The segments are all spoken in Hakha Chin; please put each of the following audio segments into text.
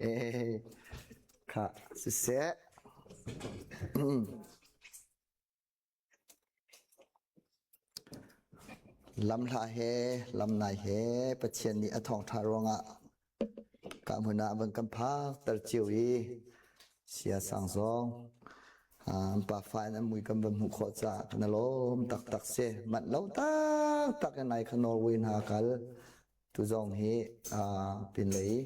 Eh, kha siseh. Lamhla he lamnai he Pathian nih a thawngṭha ruangah ka hmun ah van kan phakter cio i sia sang zong an pafa in an mui kan van hmuh khawh caah kan i lawm taktak si. Manh lo taktak in nai kha Norway hna kal. Tu zong hi pinlei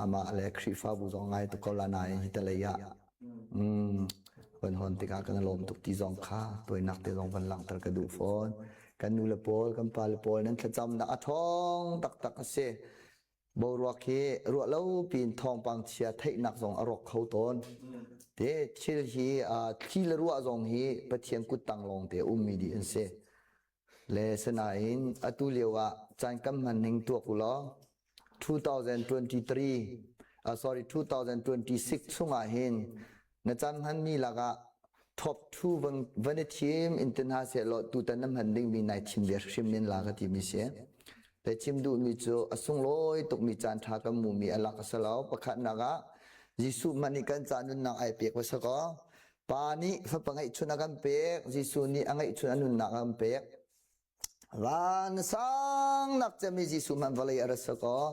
amah le Khrihfabu zong ngai tuk ko la nain hi talei ah van hon tikah kan lawm tuk ti zong kha tuainak te zong van langhter ka duh fawn. Kan nu le pawl, kan pa le pawl nan thlacamnak a ṭhawng taktak a si. Boruak hi ruah lo piin thawngpang chia theihnak zong a rawk kho tawn. Te thil hi thli le ruah zong hi Pathian kuttang lawng te ummi dih an si. Le sinain atu lio ah caan kan hman ning tuak u law 2023 sorry 2026 chungah hin na caan hmanmi lakah top 2 van van i thim in ti hna sehlaw tutan na hman dingmi nai thim ve hrim men la ka timi si. Le chim duhmi cu a sunglawi tukmi caan ṭha kan hmuhmi a lak a si lo. Pakhatnak ah Jesuh hmanh nih kan ca nunnak ai pek va si kaw Pa nih fapa ngeihchun a kan pek, Jesuh nih a ngeihchun a nunnak a kan pek. Van sangnak cemi Jesuh hmanh vawlei a ra si kaw,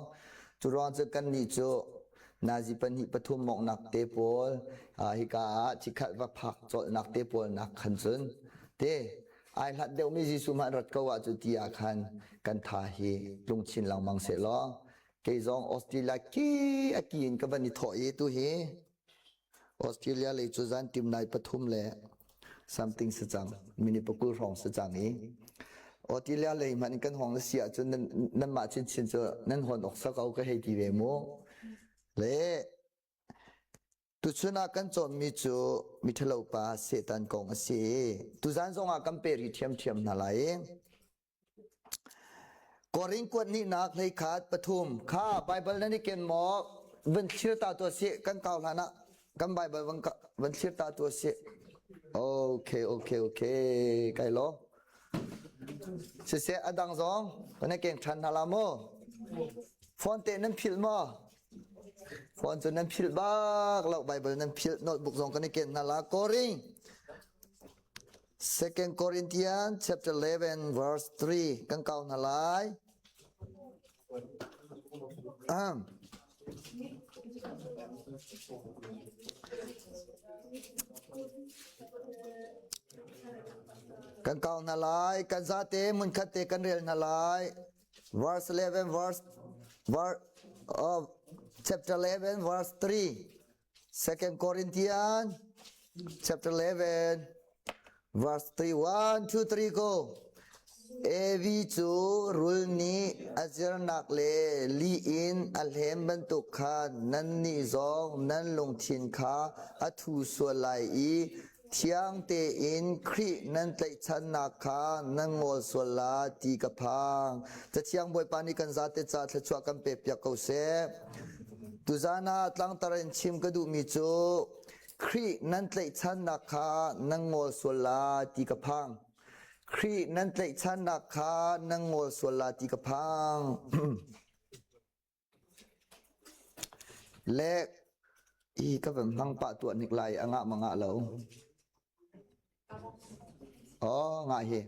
cu ruang cu kannih cu nazi pahnih pathum mawngnak te pawl hika ah chikhat va phak cawlhnak te pawl nak khan cun te ai hlat deuhmi Jesuh hmanh rat ko ah cu ti ah khan kan tha hi tlung chin lengmang seh law kei zong Australia ki a ki in ka van i thawh i tu hi Australia lei cu zan tim nai pathum le something si cang minute pakul hrawng si cang i Australia lei hmanh in kan hong na si ahcun nan nanmah chinchin cu nan hawn awk sa ko ka hei ti ve mu. Le tuchun ah kan cawnmi cu miṭhalo pa Satan kong a si i tuzan zong ah kan pe rih ṭhiamṭhiam hna lai i Korin kuat hnihnak hleikhat pathum kha Baibal nan i ken maw? Van thlir ta tuah sih kan kau hlan ah kan Baibal van, van thlir ta tuah sih. Okay, okay, okay. Kai lo. Siseh a dang zong kan i keng ṭhan hna la mu. Phone te nan philh maw? Phone cu nan philh bak lo Baibal nan philh notebook zong kan i ken hna la. Korin Second Corinthians chapter 11 verse 3 kan kau hna lai. Um. Kan kau hna lai, kan zate hmunkhat te kan rel hna lai. Verse 11 verse, verse uh, chapter 11 verse 3. Second Corinthians chapter 11 verse 3 1 2 3 go Evi cu rul nih a zirnak le li in a hlem bantuk khan nannih zong nan lungthin kha a thu sual lai i thiang tein Khrih nan tlaihchannak kha nan ngol sual la ti ka phang. Cathiang Bawipa nih kan zate ca thluachuah kan pekpiak ko seh. Tuzan ah tlangtar in chim ka duhmi cu Khrih nan tlaihchannak kha nan ngol sual la ti ka phang. Khrih nan tlaihchannak kha nan ngol sual la ti ka phang. Le hi ka van hmang pah tuah hnik lai a ngah ma ngah lo. Oh ngah hi.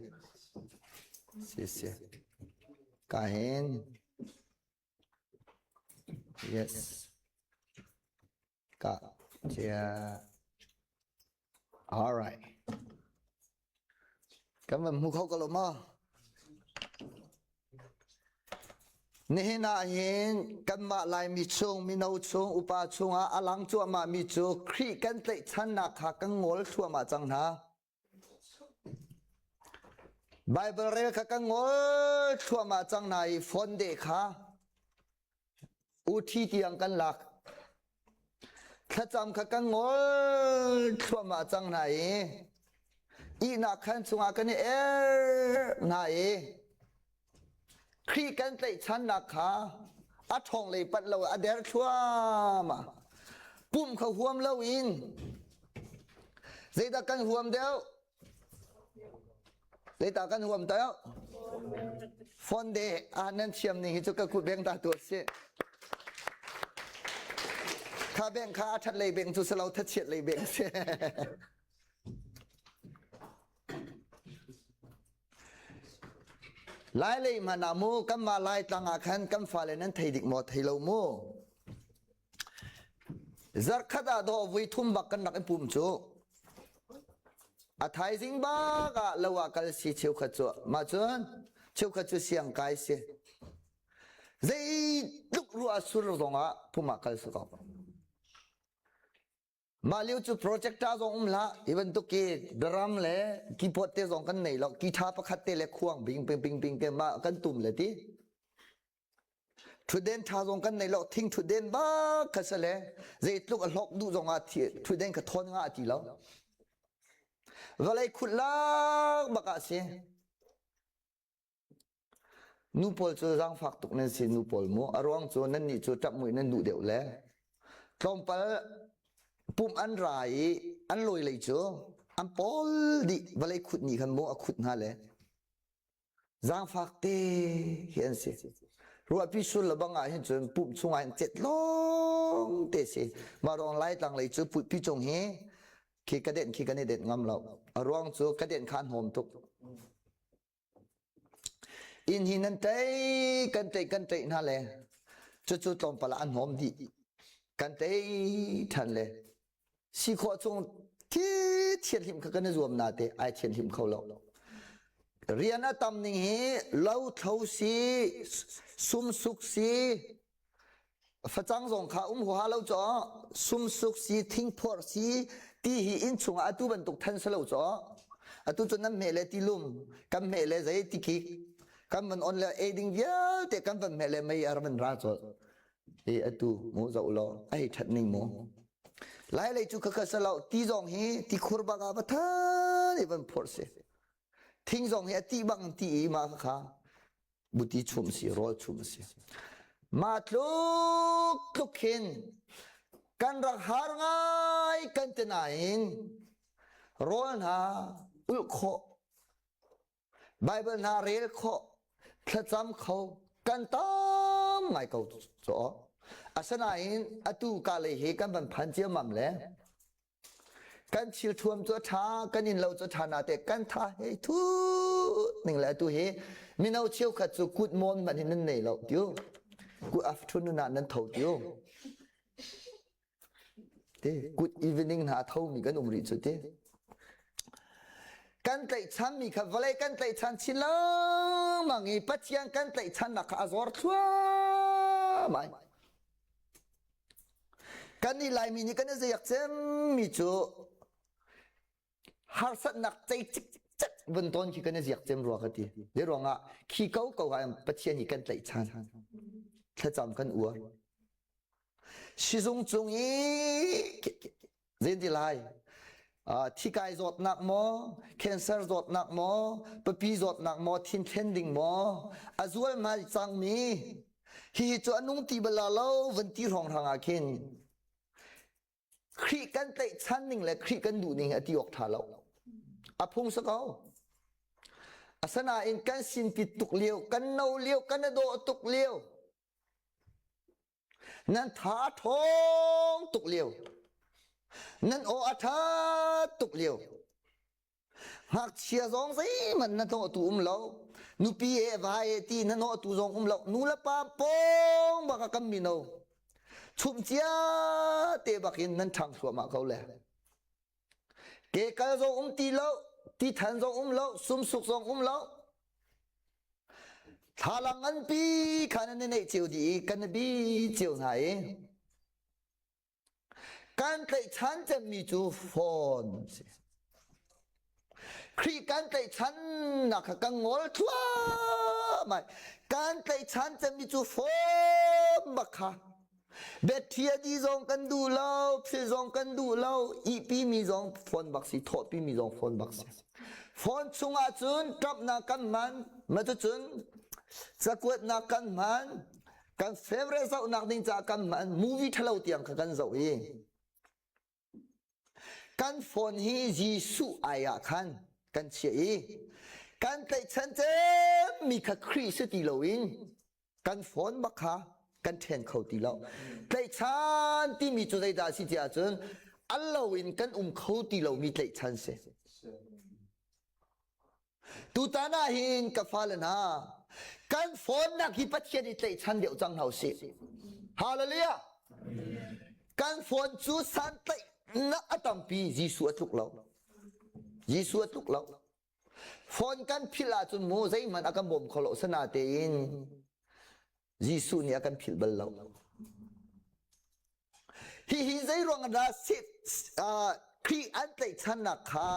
Si si. Ka hin. Yes. Ka chia. All right. Kan van hmu kho ko lo maw? Nihin ah hin kanmah Laimi chung, mino chung, upa chungah a lang cuahmahmi cu Khrih kan tlaihchannak kha kan ngol thluahmah cang hna. Baibal rel kha kan ngol thluahmah cang hna i phone deh kha uthi tiang kan lak. Thlacam kha kan ngol thluahmah cang hna i ihnak khan chungah kan i er hna i Khrih kan tlaihchannak kha a ṭhawng lei panh lo a der thluahmah. Pum kha huam loin zeidah kan huam deuh? Zeidah kan huam deuh? Phone de ah nan thiam ning hi cu ka kut beng ta tu a si. Kha beng kha a ṭhat lei beng cu si lo thachiat lei beng si. Lai lei hmanh ah mu kanmah Laitlang ah khan kan fale nan thei dik maw thei lo mu. Zarkhat ah dawh vui thum bak kan rak i pum cu. A thaizing bak ah lo ah kal si cheukhat cu mah cun cheukhat cu siang kai si. Zeitluk ruah sur zong ah pum ah kal si ko. Mah lio cu projector zong um hlah. Hi bantuk ki drum le keyboard te zong kan nei lo. Guitar pakhat te le khuang bing bing bing bing te mah kan tum le ti. Thutden tha zong kan nei lo. Thing thutden bak kha sale. Zeitluk a hlok duh zong ah thutden ka thawn nga ti lo. Vawlei khut lak bak ah si. Nu pawl cu zaangfak tuk nan si nu pawl mu. A ruang cu nannih cu ṭap muih nan duh deuh le tlawmpal pumh an ra i an lawi lei cu an pawl dih vawlei khut nih khan mu a khut hna le zaangfak te hi an si. Ruahpi sul le bang ah hin cun pumh chungah hin cet lawng te si. Mah ruang Laitlang lei cu pi cung hi khi ka denh khi kan i denh ngam lo. A ruang cu ka denh kha an hnawm tuk. Inn hi nan tei kan tei kan tei hna le cucu tlawmpal ah an hnawm dih. Kan tei ṭhan le si khawh chung thi thianhhlimh kha kan i zuam na te ai thianhhlimh kho lo. Rian a tam ning hi lo thlo si, sumsuk si, Facang zong kha um huaha lo caw sumsuk si thingphorh si ti hi inn chungah atu bantuk than si lo caw atu cu nan hmeh le ti lum kan hmeh le zei ti kik kan van on le ei ding vialte kan van hmeh le mei ar van ra colh e atu mu zoh law a hei that ning mu lai lei cu khakha salo ti zong hi ti khur bak ah va than i van phorh si thing zong hi a ti bang ti i ma kha buti chum si rawl chum si mah tluk tluk hin kan rak har ngai kan ti nain rawl hna ulh khawh Bible hna rel khawh thlacam kho kan tam ngai ko cu asinain atu ka lei hi kan van phan ciammam le Kan thilthuam cu a ṭha, kan innlo cu a ṭha nate kan tha hei thut ning le atu hi mino cheukhat cu kut mawn hmanh hin nan nei lo tiu. Good afternoon ah nan tho tiu. Te good evening hna tho mi kan um rih cu ti. Kan tlaihchan mi kha vawlei kan tlaihchan chin lengmang i Pathian kan tlaihchannak kha a zor thluahmah. Kannih Laimi nih kan i zeiak cemmi cu harsatnak cei cikcek vun tawn khi kan i ziak cem rua ka ti. Zei ruangah khi ko ko ah Pathian hi kan tlaihchan. Thlacam kan uar. Sizung cung i Zeiti lai? Thikai zawtnak maw, cancer zawtnak maw, papi zawtnak maw, thinthlen ding maw, a zualhmal cangmi, hihi cu a nung ti bal lo van ti hrawnghrang ah khin Khrih kan tlaihchan ning le Khrih kan duh ning a ti awk ṭha lo. A phung si ko. Asinain kan sinpit tuk lio, kan no lio, kan i dawh tuk lio, Nan tha a ṭhawng tuk lio. Nan aw a ṭha tuk lio. Ngakchia zong zeihmanh na hnawhtu um lo. Nupi he va he ti na hnawhtu zong um lo. Nu le pa pawng bak a kan mino. Chumh cia te bak in nan ṭhang thluahmah ko le. Ke kal zong um ti lo, ti than zong um lo, sumsuk zong um lo. Thlalang nganpi kha nan i neih cio dih i kan i bi cio hna i kan tlaihchan cemmi cu phone a si. Khrih kan tlaihchannak kha kan ngol thluahmah. Kan tlaihchan cemmi cu phone bak kha Bethiadi zong kan duh lo, phil zong kan duh lo, ihpi mi zong phone bak si, thawhpi mi zong phone bak si. Phone chungah cun ṭapnak kan hman, ma cucun cakuatnak kan hman, kan favorite zohnak ding caah kan hman, movie ṭhalo tiang kha kan zoh i Kan phone hi Jesuh ai ah khan kan chiah i kan tlaihchan cemmi kha Khrih si ti loin kan phone bak kha. Kan ṭhen kho ti lo. Tlaihchan timi cu zeidah a si ti ahcun al loin kan um kho ti lomi tlaihchan si. Tutan ah hin ka fale hna, kan phone-nak hi Pathian i tlaihchan deuh cang hna usih. Hallelujah! Kan phone cu santlaihnak a tampi, Jesuh a tluk lo. Jesuh a tluk lo. Phone kan philh ahcun mu zeihmanh a kan bawm kho lo sanatein Jesuh nih a kan philh bal lo. Hihi zeiruang ah dah Khrih an tlaihchannak kha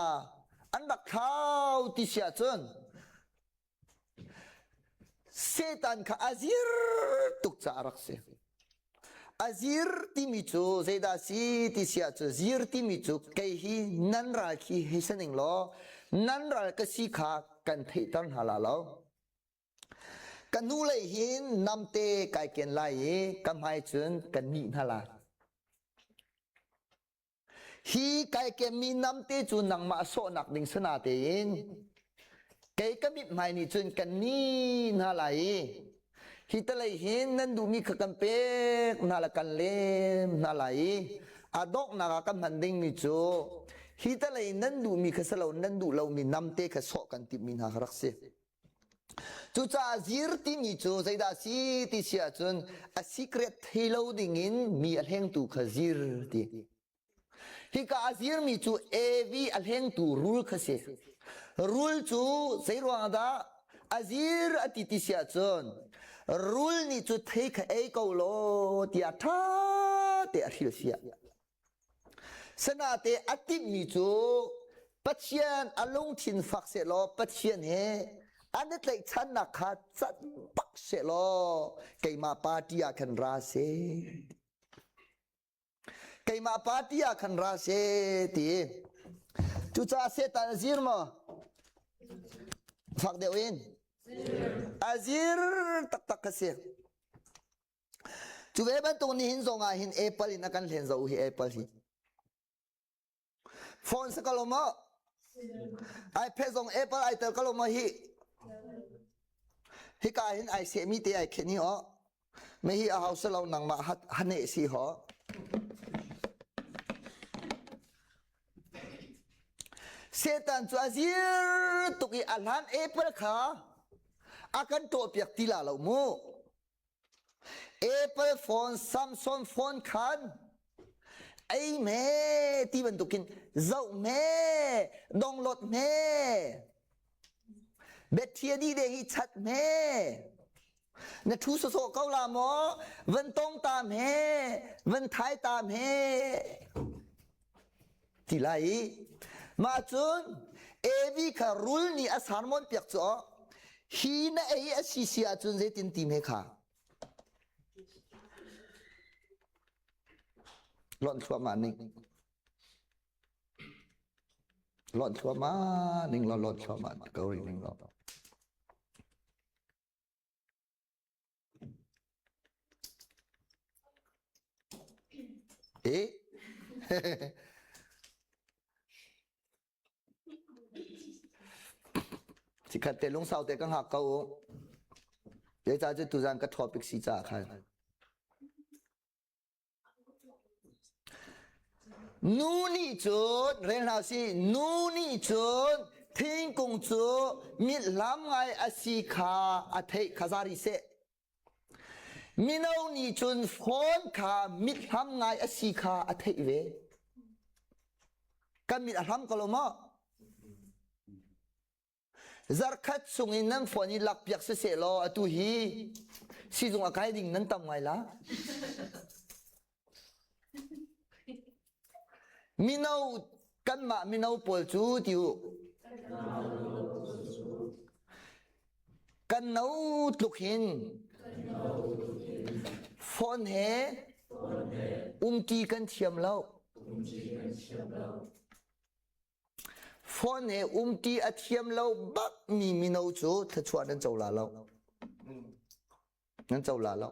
an rak thlau ti si ahcun Satan kha a zir tuk caah a rak si. A zir timi cu zeidah a si ti si ahcun zir timi cu kei hi nan ral khi hei si ning law nan ral ka si kha kan theihter hna la lo. Ka hnulei hin namte kai ken lai i ka hmai cun ka nih hna lai. Hi kai kenmi namte cu nangmah sawhnak ding sana tein kei ka mithmai nih cun kan ni hna lai i hi talei hin nan duhmi kha kan pek hna le kan lem hna lai i a donghnak ah kan hman dingmi cu hi talei nan duhmi kha si lo nan duh lomi namte kha sawh kan timhmi hna kha rak si. Cucaah zir timi cu zeidah a si ti si ahcun a secret thei lo dingin mi a hlengtu kha zir ti. Hika a zirmi cu Evi a hlengtu rul kha si. Rul cu zeiruang dah a zir a ti ti si ahcun rul nih cu thei kha ei ko law tiah ṭha te a hril sia. Sanate a timhmi cu Pathian a lungthin fak sehlaw Pathian he an i tlaihchannak kha cat bak sehlaw keimah party ah khan ra seh. Keimah party ah khan ra seh ti. Cucaah Satan a zir maw? Fak deuh in. A zir taktak ka si. Cu ve bantuk nihin zong ah hin Apple in a kan hlen zo hi Apple hi. Phone sa ka lo maw? iPad zong Apple ai tel ka lo maw hi? Hika hin ai sehmi te ai khen hi ho. Me hi a hau sa lo nangmah hane si ho. Satan cu a zir tuk i a hlan Apple kha a kan tuahpiak ti la lo mu. Apple phone, Samsung phone khan ei me ti bantukin zoh me, donglot me, betthia di de hi chat me, na thu sawsawh ko la maw, van tong ta me, van thai ta me, ti lai i mah cun Evi kha rul nih a sarmon piak cu hi na ei a si si ahcun zeitin ti hme kha lonh thluahmah ning lonh thluahmah ning law lonh thluahmah ko rih ning law Eh? Cikhat te lungsau te ka hngak ko u. Zeicah cu tuzan ka topic si caah khan. Nu nih cun rel hna usih nu nih cun thingkung cu mithlam ngai a si kha a theih kha za rih seh. Mino nih cun phone kha mithlam ngai a si kha a theih ve. Kan mit a hlam ko lo maw? Zarkhat chung in nan phone i lakpiak siseh law atu hi sizung a kai ding nan tam ngai la. Mino kanmah mino pawl cu ti u. Kan no tluk hin phone he umti kan thiam lo. Phone he umti a thiam lo bak mi mino cu thluachuah nan co la lo. Nan co la lo.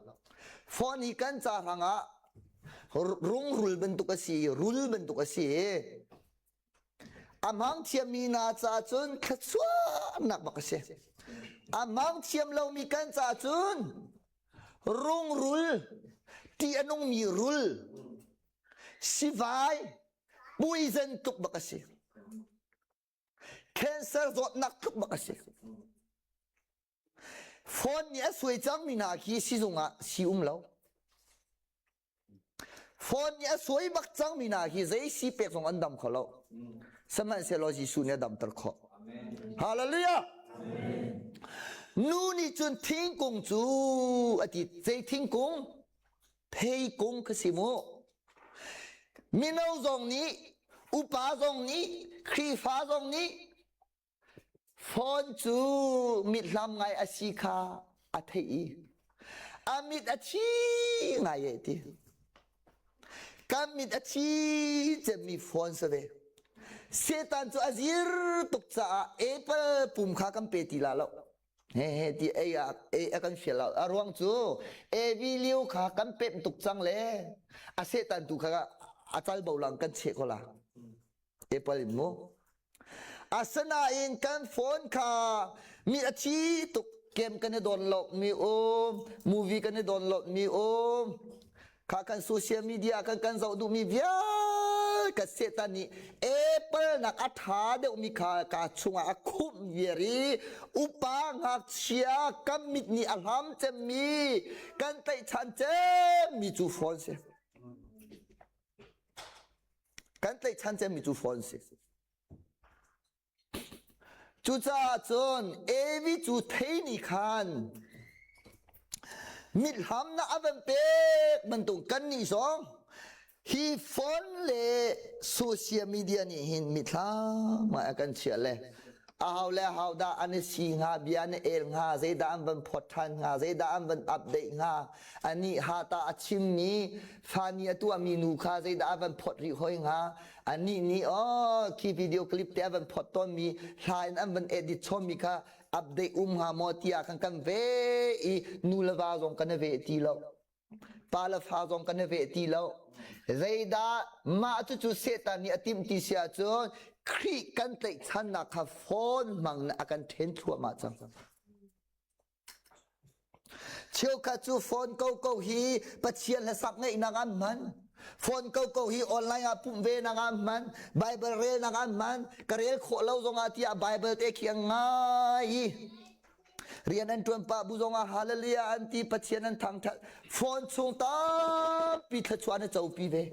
Phone hi kan ca hrang ah rungrul bantuk a si, rul bantuk a si. A hmang thiammi na ca cun thluachuahnak bak a si. A hmang thiam lomi kan ca cun. Rungrul, ṭih a nungmi rul, sivai, poison tluk bak a si. Cancer zawtnak tluk bak a si. Phone nih a suai cangmi hna khi sizung ah si um lo. Phone nih a suai bak cangmi hna hi zei si pek zong an dam kho lo. Sihmanhsehlaw Jesuh nih a damter khawh. Hallelujah! Nu nih cun thingkung cu a ti zei thingkung? Theikung kha si mu. Mino zong nih, upa zong nih, Khrihfa zong nih Phone cu mithlam ngai a si kha a theih i a mit a thi ngai e ti. Kan mit a thi cemmi phone si ve. Satan cu a zir tuk caah Apple pum kha kan pe ti la lo. He he ti ei a ei a kan fial lo. A ruang cu Evi liu kha kan pemh tuk cang le a Satan tu kha a cal bo lang kan cheh ko la. Apple in mu. Asinain kan phone kha mi a thi tuk game kan i download mi um, movie kan i download mi um, kha kan social media kan kan zoh duhmi vial ka Satan nih Apple nak a ṭha deuhmi kha ka chungah a khumh viar i upa ngakchia kan mit nih a hlam cemmi kan tlaihchan cemmi cu phone si. Kan tlaihchan cemmi cu phone si. Cucaah cun Evi cu thei nih khan mithlamnak a van pek bantuk kannih zong hi phone le social media nih hin mithlam a kan chiah le ahau le ahau dah an i si hnga bia an i el hnga zeidah an van phot ṭhan hnga zeidah an van update hnga anih ha ta a chimmi fani a tuahmi nu kha zeidah a van phot rih hoi hnga anih nih oh khi video clip te a van phot tawnmi hla in an van edit chommi kha update um hnga maw tiah kan kan ve i nu le va zong kan i ve ti lo pa le fa zong kan i ve ti lo zeidah mah cucu Satan nih a timh ti si ahcun Khrih kan tlaihchannak kha phone hmang in a kan ṭhen thluahmah cang. Cheukhat cu phone koko hi Pathian hlasak ngeihnak an hman. Phone koko hi online ah pumh ve nak an hman. Bible rel nak an hman. Ka rel khawh lo zongah tiah Bible te khi an ngai i rian an ṭuan pah bu zongah hallelujah an ti Pathian an thangṭhat. Phone chung tampi thluachuah an i copi ve.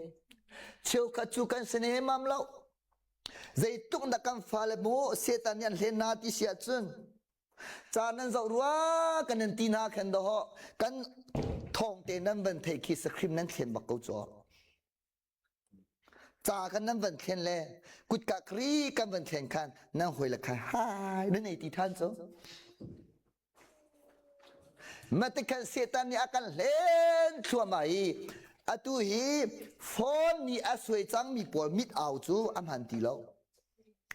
Cheukhat cu kan si nemmam lo. Zeitluk dah kan fale mu Satan nih an hlen hna ti si ahcun Ca nan zoh rua kan nan ti hna khan dawh kan thawng te nan van thei khi sakhrim nan thlen bak ko cu. Ca kan nan van thlen le kutka kri kan van thlen khan nan hoi le khan hai nan ei ti than cu. Matikhan Satan nih a kan hlen thluahmah i atu hi phone nih a suai cangmi pawl mit au cu a hman ti lo.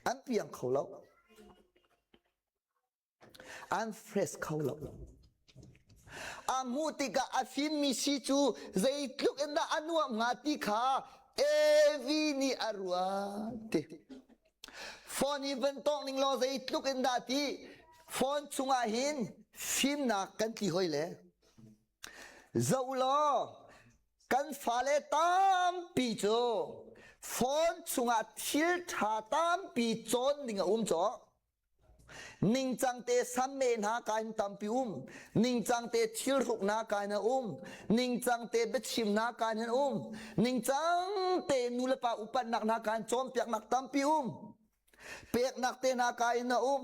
An piang kho lo. An fresh kho lo. A hmuh tikah a fimmi si cu zeitluk in dah a nuamh hnga ti kha Evi nih a ruah ti. Phone hi van tawng ning law zeitluk in dah ti phone chungah hin fimnak kan ti hoi le. Zoh law kan fale tampi cu phone chungah thil ṭha tampi cawn ding a um cawk. Ningcang te samme hna ka in tampi um. Ningcang te thilhruk hna ka in a um. Ningcang te biachim hna ka in um. Ningcang te nulepa upatnak hna ka in cawnpiaknak tampi um. Peknak te hna ka in a um.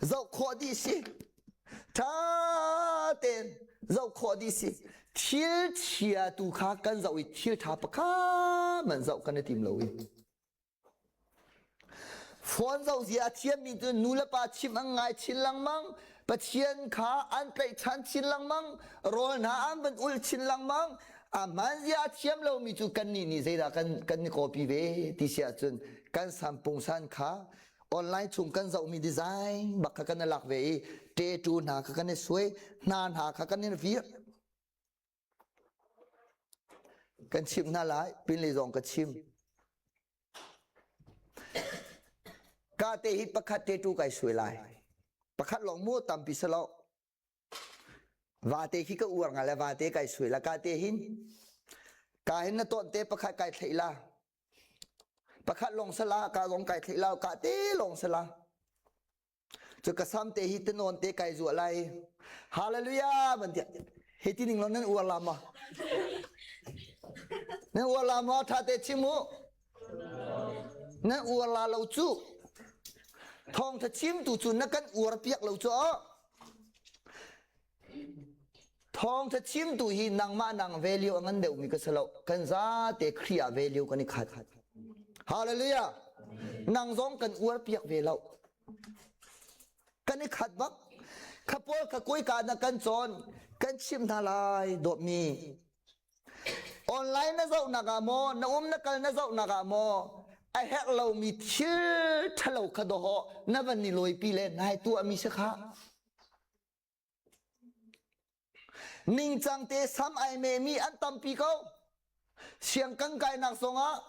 Zoh khawh dih si. Ṭha tein zoh khawh dih si. Thil chia tu kha kan zoh i thil ṭha pakhat man zoh kan i tim lo i. Phone zohzia a thiammi cu nulepa chimh an ngai chin lengmang, Pathian kha an tlaihchan chin lengmang, rawl hna an van ulh chin lengmang. A hmanzia a thiam lomi cu kannih nih zeidah kan kan i kawpi ve ti si ahcun kan sampungsan kha online chung kan zohmi design bak kha kan i lak ve i tattoo hna kha kan i suai, hna hna kha kan i vir. Kan chimh hna lai, pinlei zong ka chim. Ka te hi pakhat te tu kai suai lai. Pakhat lawng mu tampi si lo. Vate khi ka uar nga le vate kai sui la ka te hin. Ka hin na ton te pakhat kai thlei la. Pakhat long sala ka long kai thlei la ka te long sala. Cu ka sam te hi tenawn te kai zuah lai. Hallelujah ban tiah. Hi ti ning lo nan uar la ma? Nan uar la ma? Tha te chim u. Nan uar la lo cu. Thawng tha chim tu cu na kan uar piak lo cu. Thawngtha chimtu hi nangmah nang value a ngan deuhmi ka si lo. Kan zate Khrih ah value kan i khat. Hallelujah. Nang zong kan uar piak ve lo. Kan i khat bak. Kha pawl kha kuika na kan cawn kan chim hna lai dawtmi. Online na zohnak ah maw, na um na kal na zohnak ah maw, a herh lomi thil ṭhalo kha dawhawh na van i lawipi le nai tuahmi si kha. Ningcang te sam ai memi an tampi ko. Siang kan kainak zongah,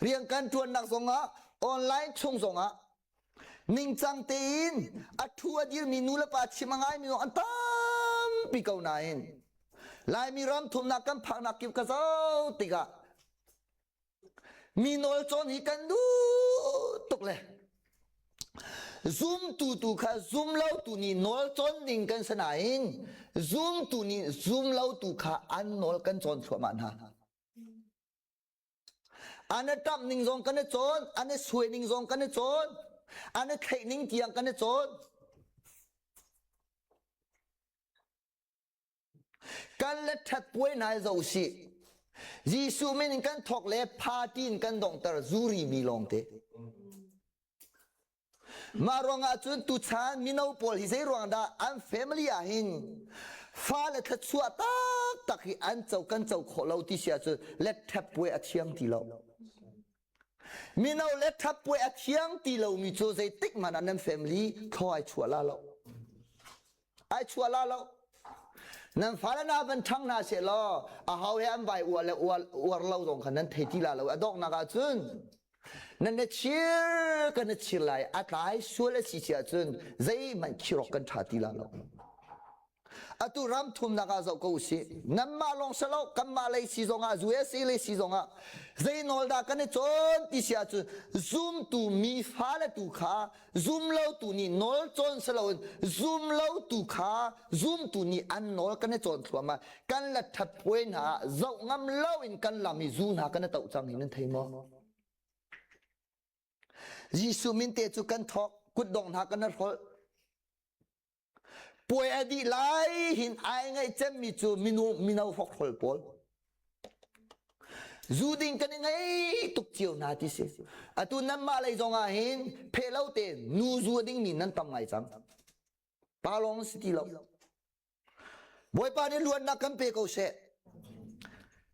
rian kan ṭuannak zongah, online chung zongah ningcang tein a ṭhu a dirmi nu le pa chim a ngaimi zong an tampi ko nain Laimi ram thumnak kan phaknak kip ka zoh tikah Mi nawl cawn hi kan duh tuk le zumtu tu kha zum lo tu nih nawl cawn ding kan si nain zumtu nih zum lo tu kha an nawl kan cawn thluahmah hna. An i ṭamh ning zong kan i cawn, an i suai ning zong kan i cawn, an i thlaih ning tiang kan i cawn. Kan le ṭhat puai hna hi zoh usih. Jesuh min in kan thawk le party in kan donghter zuri mi lawngte. Mah ruangah cun tuchan mino pawl hi zei ruang dah an family ah hin fale thluachuah taktak hi an co kan co khawh lo ti si ahcun let ṭhep puai a thiang ti lo. Mino le ṭhap puai a thiang ti lomi cu zeitik hmanh ah nan family thlaw ai chuah la lo. Ai chuah la lo. Nan fale na van ṭhang hna seh law a ho he an vai uar le uar, uar lo zong kha nan thei ti la lo. A donghnak ah cun nan na chir kan na chir lai a tlai sual a si si ahcun zeihmanh khirok kan ṭha ti la lo. Atu ram thumnak ah zoh ko usih. Nanmah lawng si lo, kanmah lei si zongah, USA lei si zongah zei nawl dah kan i cawn ti si ahcun zumtu mi fale tu kha zumlotu nih nawl cawn si loin zumlotu kha zumtu nih an nawl kan i cawn thluahmah. Kan la ṭhat puai hna ah zoh ngam loin kan lam i zu hna kan i toh cang hi nan thei maw? Jesuh min te cu kan thawk, kutdong hna kan i hrolh. Puai a dih lai hin ai ngaih cemmi cu minu mino hrokhrol pawl. Zu ding kan i ngei tuk cio hna ti si. Atu nanmah lei zong ah hin pheh lo te nu zu a dingmi nan tam ngai cang. Pa lawng si ti lo. Bawipa nih luannak kan pe ko seh.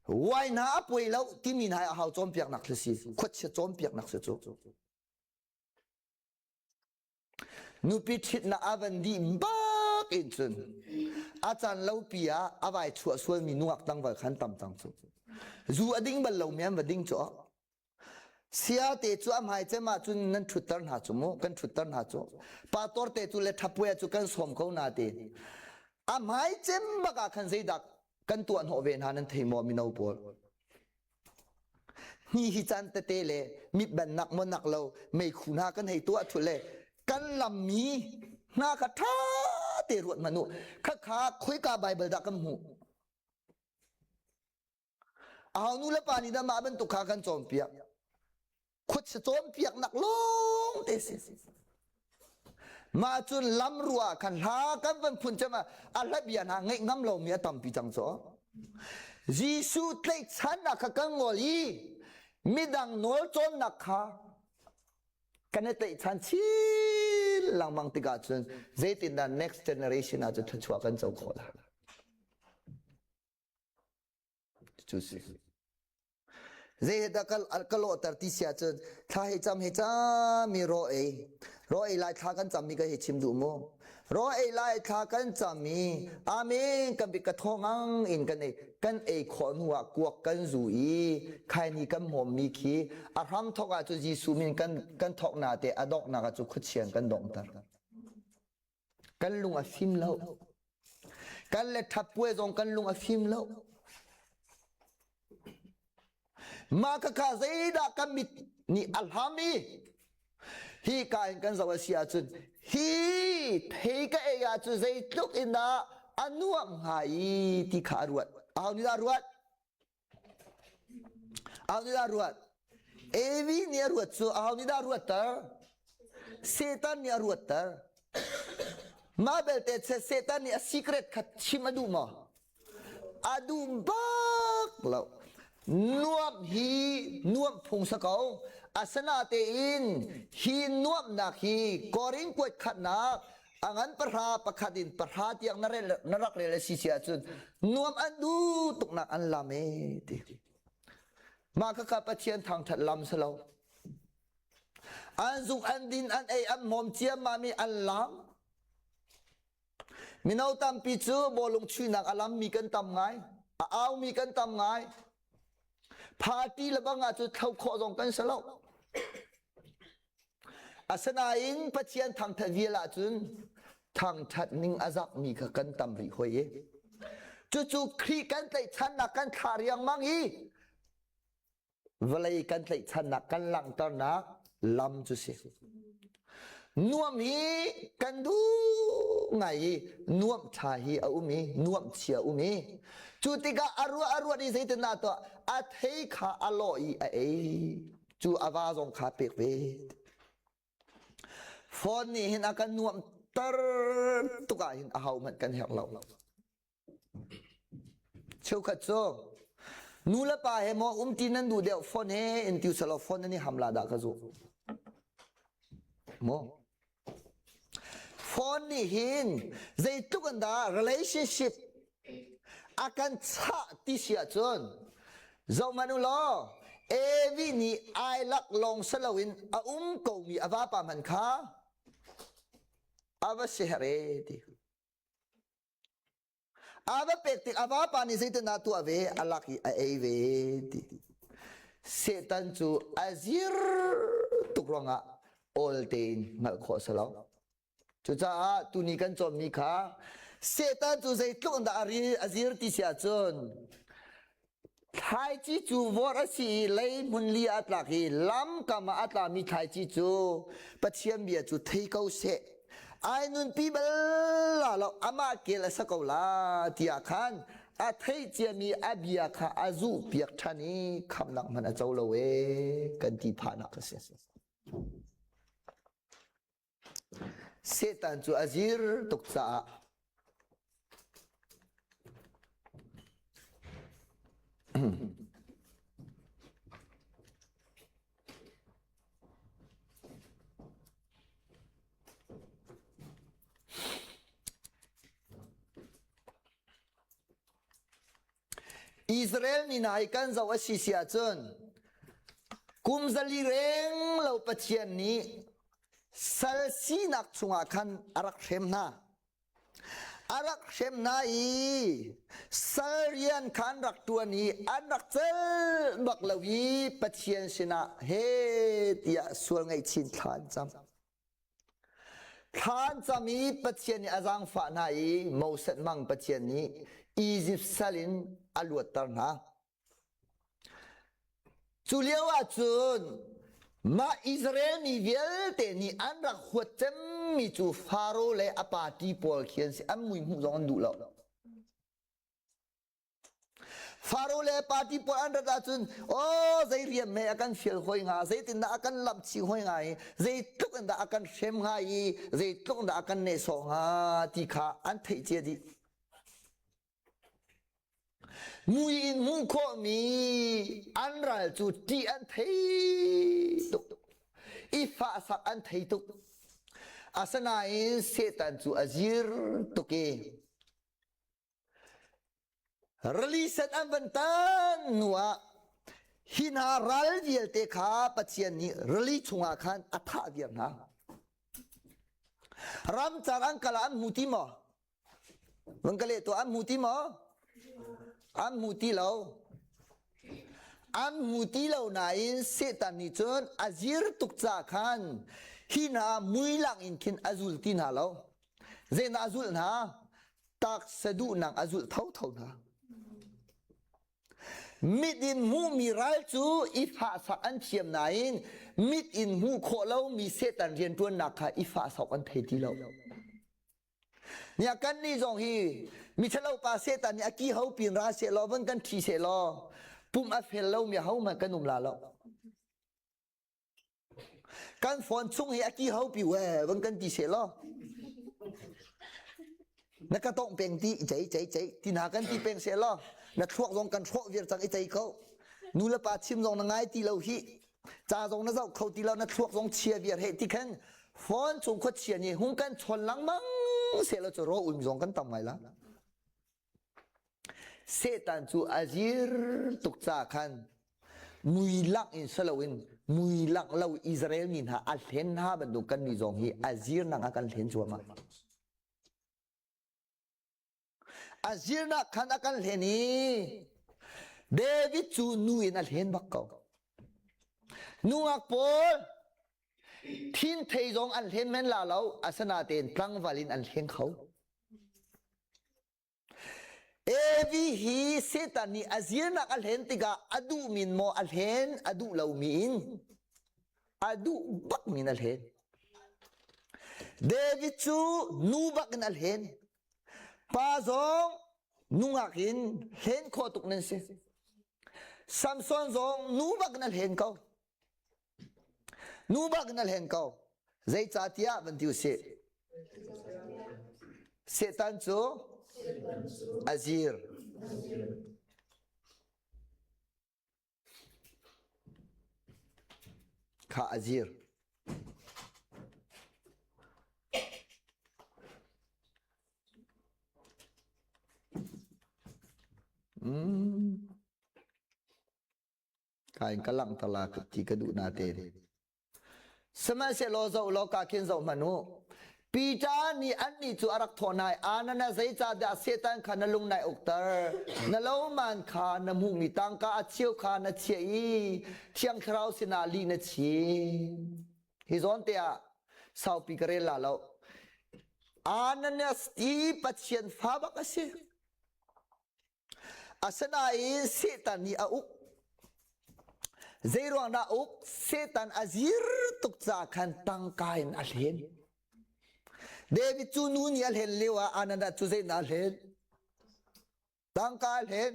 Wine hna a puai lo timi hna a hau cawnpiaknak thil si. Khuachia cawnpiaknak si cu. Nupi ṭhitnak a van dih bak in cun a caan lopi ah a vai chuah sualmi nungak tlangval khan tam cang cu. Zu a ding bal lomi an va ding cu. Sia te cu a hmai cem ah cun nan ṭhutter hna cu mu, kan ṭhutter hna cu. Pastor te cu le ṭhapuai cu kan sawm ko na ti. A hmai cem bak ah khan zeidah kan tuah hnawh ve hna nan thei maw mino pawl? Hni hi caan tete le mitbannak maw nak lo meikhu hna kan hei tuah thul le kan lammi hna kha ṭha te ruat hmanh u. Khakha khoika Baibal dah kan hmuh? Aho nu le pa nih dah mah bantuk kha kan cawnpiak? Khuachia cawnpiaknak lawng te si. Mah cun lam rua khan hla kan van phun cem ah a hla bia hna ngaih ngam lomi a tampi cang cu. Jesuh tlaihchannak kha kan ngol i midang nawl cawnnak kha kan i tlaihchan chin lengmang tikah cun zeitindah next generation ah cun thluachuah kan co khawh lai. Cu si. Zei he dah ka lawhter ti si ahcun thla he cam he cam i raw ei. Raw ei lai thla kan cam mi ka he chim duh mu. Raw ei lai thla kan cam i amen kan bik ka thawngang in kan ei kan ei khawh hnu ah kuak kan zu i khaini kan hmawm mi khi a hram thawk ah cu Jesuh min kan kan thawk na te a donghnak ah cu khuachian kan donghter. Kan lung a fim lo. Kan le ṭhap puai zong kan lung a fim lo. Mah khakha zeidah kan mit nih a hlam i hi ka in kan zoh a si ahcun hi thei ka ei ahcun zeitluk in dah a nuam hnga i ti kha a ruat. Aho nih dah a ruat? Aho nih dah a ruat? Evi nih a ruat cu aho nih dah a ruatter? Satan nih a ruatter. Mah belte Satan nih a secret kha chim a duh maw? A duh bak lo. Nuamh hi nuamh phung sa ko. Asinatein hi nuamhnak hi Korin kuat khatnak a ngan pahra pakhat in pahra tiang na rel na rak rel a si si ahcun nuam an duh tuknak an lam e ti. Mah khakha Pathian thangthat lam si lo. An zuk an din an ei an hmawm ciammam i an lam. Mino tampi cu bawlung chuihnak a lammi kan tam ngai, a aumi kan tam ngai. Party le bang ah cu thlo khawh zong kan si lo. Asinain Pathian thangthat vial ahcun thangthat ning a zakmi kha kan tam rih hoi i. Cucu Khrih kan tlaihchannak kan thlah riangmang i vawlei kan tlaihchannak kan langhternak lam cu si. Nuam hi kan duh ngai i nuamh ṭha hi a um i nuamh chia um i cu tikah a ruah a ruat i zeitindah tuah a thei kha a lawh i a ei cu a va zong kha pek ve. Phone nih hin a kan nuamhter tuk ah hin aho hmanh kan herh lo. Cheukhat cu nu le pa he maw umti nan duh deuh phone he in ti selaw phone nan i ham la dah ka zuh. Maw? Phone nih hin zeitluk in dah relationship a kan chah ti si ahcun zohhmanh u law Evi nih ai lak lawng si loin a um komi a vapa hmanh kha a va si her e ti. A va pek tik a vapa nih zeitindah tuah ve a lak i a ei ve ti. Satan cu a zir tuk ruangah awl tein hngalh khawh a si lo. Cucaah tuni kan cawnmi kha Satan cu zeitluk in dah a zir ti si ahcun Thlaici cu vorh a si i lei hmun li ah a tlak i lamkam ah a tlami thlaici cu Pathian bia cu thei ko seh. Ai nunpi bal la lo, amah kel a sa ko la tiah khan a theih ciami a bia kha a zuhpiak ṭhan i khamhnak hmanh a co lo ee kan ti phahnak a si. Satan cu a zir tuk caah Israel mi hna hi kan zoh a si si ahcun kum zali reng lo Pathian nih sal sinak chungah khan a rak hrem hna. A rak hrem hna i sal rian kha an rak ṭuan i an rak celh bak lo i Pathian sinah he tiah sual ngaihchin thla an cam. Thla an cam i Pathian nih a zaangfah hna i Moses mang Pathian nih Izipt sal in a luatter hna. Cu lio ah cun mah Israel mi vialte nih an rak huat cemmi cu Faro le a party pawl khi an si. An mui hmuh zong an duh lo. Faro le party pawl an rat ahcun aw zei rian hme a kan fial hoi hnga zeitindah a kan lamh chih hoi hnga i zeitluk in dah a kan hrem hnga i zeitluk in dah a kan nehsawh hnga ti kha an theih cia dih. Mui in hmuh khawhmi an ral cu ṭih an thei tuk. I fahsak an thei tuk. Asinain Satan cu a zir tuk i Rili sen an van tan hnu ah hi hna ral vialte kha Pathian nih rili chungah khan a thah viar hna. Ramcar an kal ah an hmu ti maw? Van ka leh tuah an hmu ti maw? An hmu ti lo. An hmu ti lo nain Satan nih cun a zir tuk ca khan hi hna mui lang in khin a zul ti hna lo. Zeidah a zulh hna? Taksa duhnak a zulh thotho hna. Mit in hmuhmi ral cu i fahsak an thiam nain mit in hmuh khawh lomi Satan rianṭuannak kha i fahsak an thei ti lo. Nia kan nih zong hi miṭhalo pa Satan nih a ki ho pin ra seh law van kan ṭhi seh law pum a fel lomi ahohmanh kan um la lo. Kan phone chung hi a ki ho pi we van kan ti seh law na ka tong peng ti i cei cei cei ti hna kan ti peng seh law na thluak zong kan hrawh viar cang i cei ko nu le pa chim zong na ngai ti lo hi ca zong na zoh kho ti lo na thluak zong chia viar he ti khan phone chung khuachia nih hung kan chawn lengmang seh law cu ro um zong kan tam ngai la Satan cu a zir tuk ca khan mui lak in si loin mui lak lo Israel mi hna a hlen hna bantuk kan mi zong hi a zirnak a kan hlen cuahmah. A zirnak khan a kan hlen i David cu nu in a hlen bak ko. Nungak pawl thinthei zong an hlen men la lo asinain tlangval in an hleng kho. Evi hi Satan nih a zirnak a hlen tikah a duh min maw a hlen a duh lomi in a duh bak min a hlen. David cu nu bak in a hlen. Pa zong nungak in hlen khawh tuk nan si. Samson zong nu bak in a hlen ko. Nu bak in a hlen ko. Zeicahtiah van ti usih. Satan cu a zir. Kha a zir. Mm. Ka in ka langhter la ti ka duh na te. Sihmanhsehlaw zoh law ka khin zoh hmanh u. Peter nih annih cu a rak thawh hna i, Anana zeicahdah Satan kha na lung nai ukter? Na loman kha na hmuhmi tangka a cheu kha na chiah i Thiang Thlarau sinah lih na chim. Hi zawn te ah saupi ka rel la lo. Ananias ti Pathian fa bak a si. Asinain Satan nih a uk. Zeiruang dah uk? Satan a zir tuk caah khan tangka in a hlen. David cu nu nih a hlen lio ah Ananda cu zeidah a hlen? Tangka a hlen.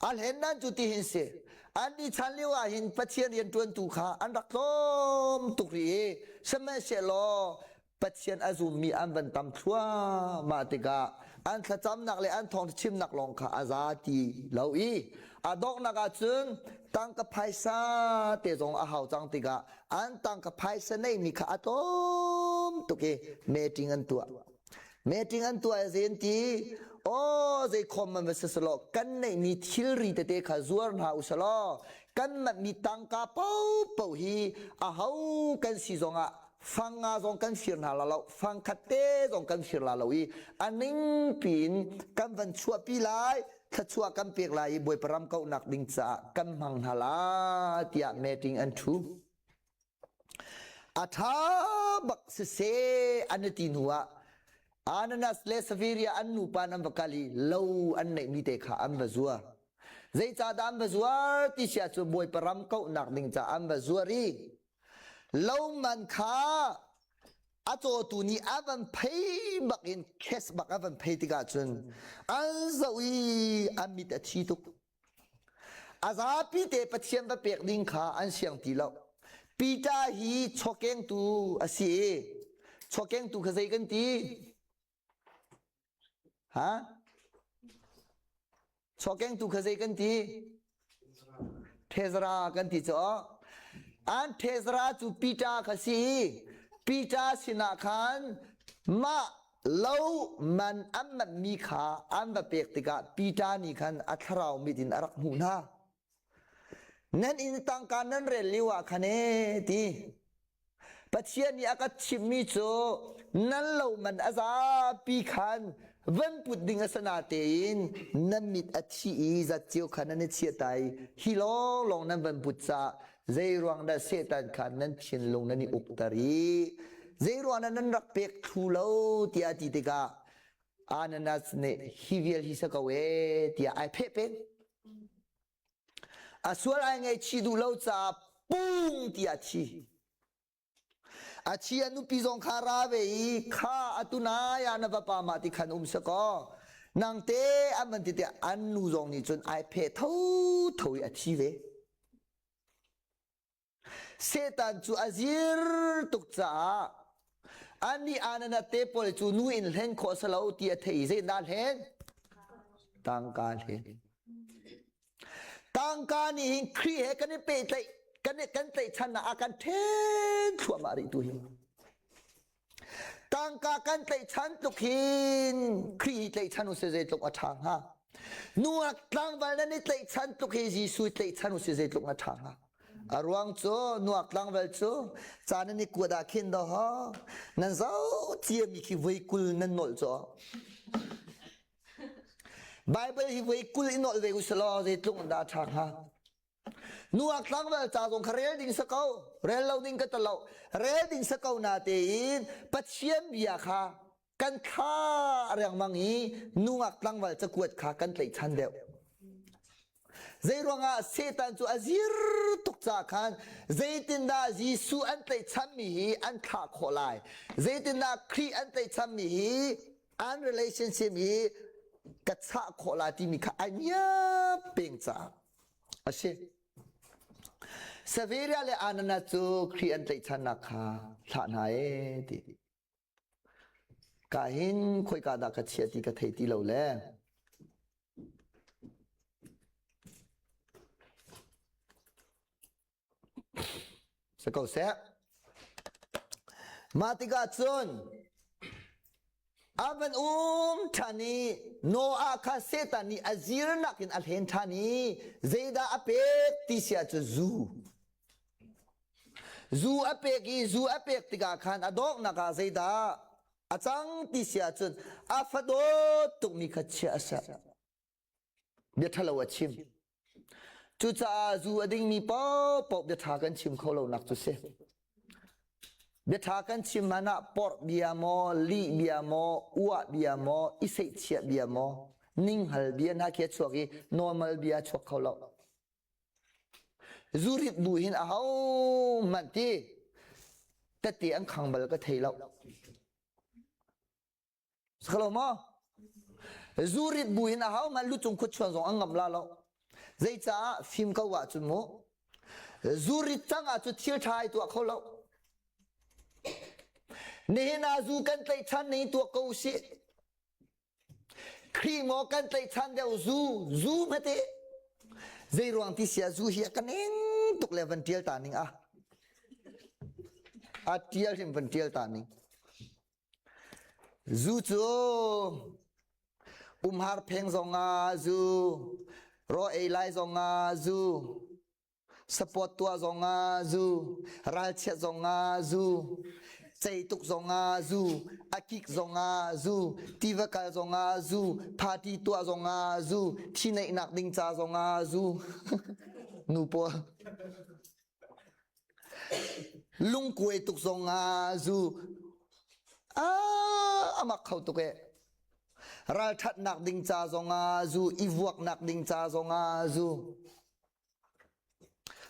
A hlen nan cu ti hin si. An ni chan lio ah hin Pathian rianṭuantu kha an rak tlawm tuk rih i sihmanhsehlaw Pathian a zummi an van tam thluahmah tikah an thlacamnak le an thawngṭha chimnak lawng kha a za ti lo i a donghnak ahcun tangka phaisa te zong a hau cang tikah an tangka phaisa neihmi kha a tlawm tuk i meeting an tuah. Meeting an tuah i zei an ti? Aw zei khom man va si selaw kan neihmi thilri tete kha zuar hna u selaw kan manhmi tangka paohpaoh hi aho kan si zongah fang nga zong kan fir hna la lo fang khat te zong kan fir la lo i a ning piin kan van chuahpi lai thluachuah kan pek lai i Bawipa ram kauhnak ding caah kan hmang hna la tiah meeting an ṭhu. A ṭha bak siseh an i ti hnu ah Ananas le Sapphira an nupa an va kal i lo an neihmi te kha an va zuar. Zeicahdah an va zuar ti si ahcun Bawipa ram kauhnak ding caah an va zuar i Lo man kha a cawtu nih a van phei bak in cash bak a van phei tikah cun an zoh i an mit a thi tuk. A zapi te Pathian va pek ding kha an siang ti lo. Peter hi chawkengtu a si i chawkengtu kha zei kan ti? Ha? Chawkengtu kha zei kan ti? Thezra kan ti cu. An Thezra cu Peter kha si i Peter sinah khan mah lo man an manhmi kha an va pek tikah Peter nih khan a thlarau mit in a rak hmuh hna. Nan inn tangka nan rel lio ah khan ee ti. Pathian nih a ka chimhmi cu nan lo man a zapi khan van put ding a si natein nan mit a thi i zatceo kha nan i chiah ta i hi lawnglawng nan van put caah zeiruang dah Satan kha nan thinlung nan i ukter i zeiruang dah nan rak pek thlu lo tiah a ti tikah. Ananas nih hi vial hi sa ko e tiah ai pheh peng. A sual ai ngaihchih duh lo caah pung tiah a thi. A thi a nupi zong kha ra ve i kha atu nai ah na vapa mah ti khan um sakaw. Nang te an van ti tiah an nu zong nih cun ai pheh thotho i a thi ve. Satan cu a zir tuk caah anih anana te pawl cu nu in hlen khawh si lo ti a thei i zeidah hlen? Tangka hlen. Tangka nih hin Khrih he kan i pehtlaih kan i kan tlaihchan ah a kan ṭhen thluahmah rih tu hi. Tangka kan tlaihchan tluk hin Khrih hi tlaihchan u si zeitluk a ṭha hnga. Nuak tlangval nan i tlaihchan tluk hi Jesuh tlaihchan u si zeitluk a ṭha hnga. A ruang cu nuak tlangval cu ca nan i kuat ah khin do nan zoh ciami khi voi 20 nan nolh cu. Bible hi voi 20 i nolh ve u selaw zeitluk dah a ṭha hnga. Nuak tlangval ca zong kha rel ding sa ko. Rel lo ding ka ta lo. Rel ding sa ko na tein Pathian bia kha kan thla riangmang i nungak tlangval cakuat kha kan tlaihchan deuh. Zeiruangah Satan cu a zir tuk ca khan zeitindah Jesuh an tlaihchanmi hi an thlah khawh lai? Zeitindah Khrih an tlaihchanmi hi an relationship hi ka chah khawh lai timi kha ai niap peng caah a si. Severia le Anana cu Khrih an tlaihchannak kha thlah hna ee ti. Ka hin khoika dah ka chia ti ka thei ti lo le. Si ko seh. Mah tikah cun a van um ṭhan i Noah kha Satan nih a zirnak in a hlen ṭhan i zeidah a pek ti si ahcun zu. Zu a pek i zu a pek tikah khan a donghnak ah zeidah a cang ti si ahcun a fadawt tukmi kha chiah a ser. Bia ṭhalo a chim. Cucaah zu a dingmi paohpaoh bia ṭha kan chim kho lonak cu si. Bia ṭha kan chim hmanh ah porh bia maw, lih bia maw, uah bia maw, i seihchiah bia maw, ninghal bia hna khi a chuak i normal bia a chuak kho lo. Zu rit bu hin ahohmanh ti tette an khang bal ka thei lo. Sakalo maw? Zu rit bu hin ahohmanh lucung khuachuan zong an ngam la lo. Zeicaah fim ko ahcun mu zu rit cang ahcun thil ṭha ai tuah kho lo. Nihin ah zu kan tlaihchan ning tuak ko usih. Khrih maw kan tlaihchan deuh zu zu hmete zei ruang ti sia zu hi a ka ning tuk le van ṭial ta ning a a ṭial hrim van ṭial ta ning zu cu umhar pheng zongah zu raw ei lai zongah zu Support tuah zongah zu, ralchiat zongah zu, cei tuk zongah zu, a kik zongah zu, tiva kal zongah zu, party tuah zongah zu, thi neihnak ding ca zongah zu. Nu pawl. Lungkuai tuk zongah zu. Ah, amak kho tuk eh. Ralṭhatnak ding ca zongah zu, i vuaknak ding ca zongah zu.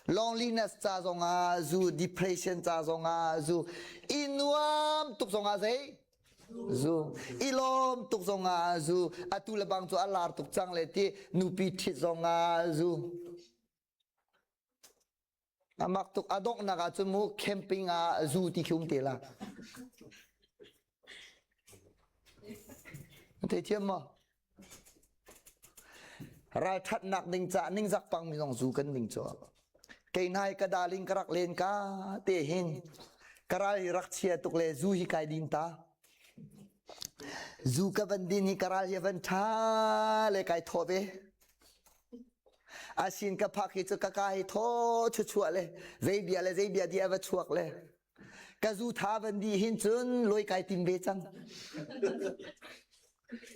Loneliness ca zongah zu, depression ca zongah zu, i nuam tuk zongah zei? Zu. I lawm tuk zongah zu. Atu le bang cu a lar tuk cang le ti nupi ṭhit zongah zu. Amak tuk a donghnak ah cun mu camping ah zu ti khi um te la. Thei thiam maw? Ralṭhatnak ding caah ningzak pangmi zong zu kan ding cu. Kei hna hi ka darling ka rak len ka te hin ka ral hi rak chia tuk le zu hi kai din ta. Zu ka van din hi ka ral hi a van ṭha le kai thawh ve. Asin ka phak hi cu ka ka hi thaw chuchuah le zei bia le zei bia di a va chuak le Ka zu tha van dih hin cun lawi kai tim ve cang.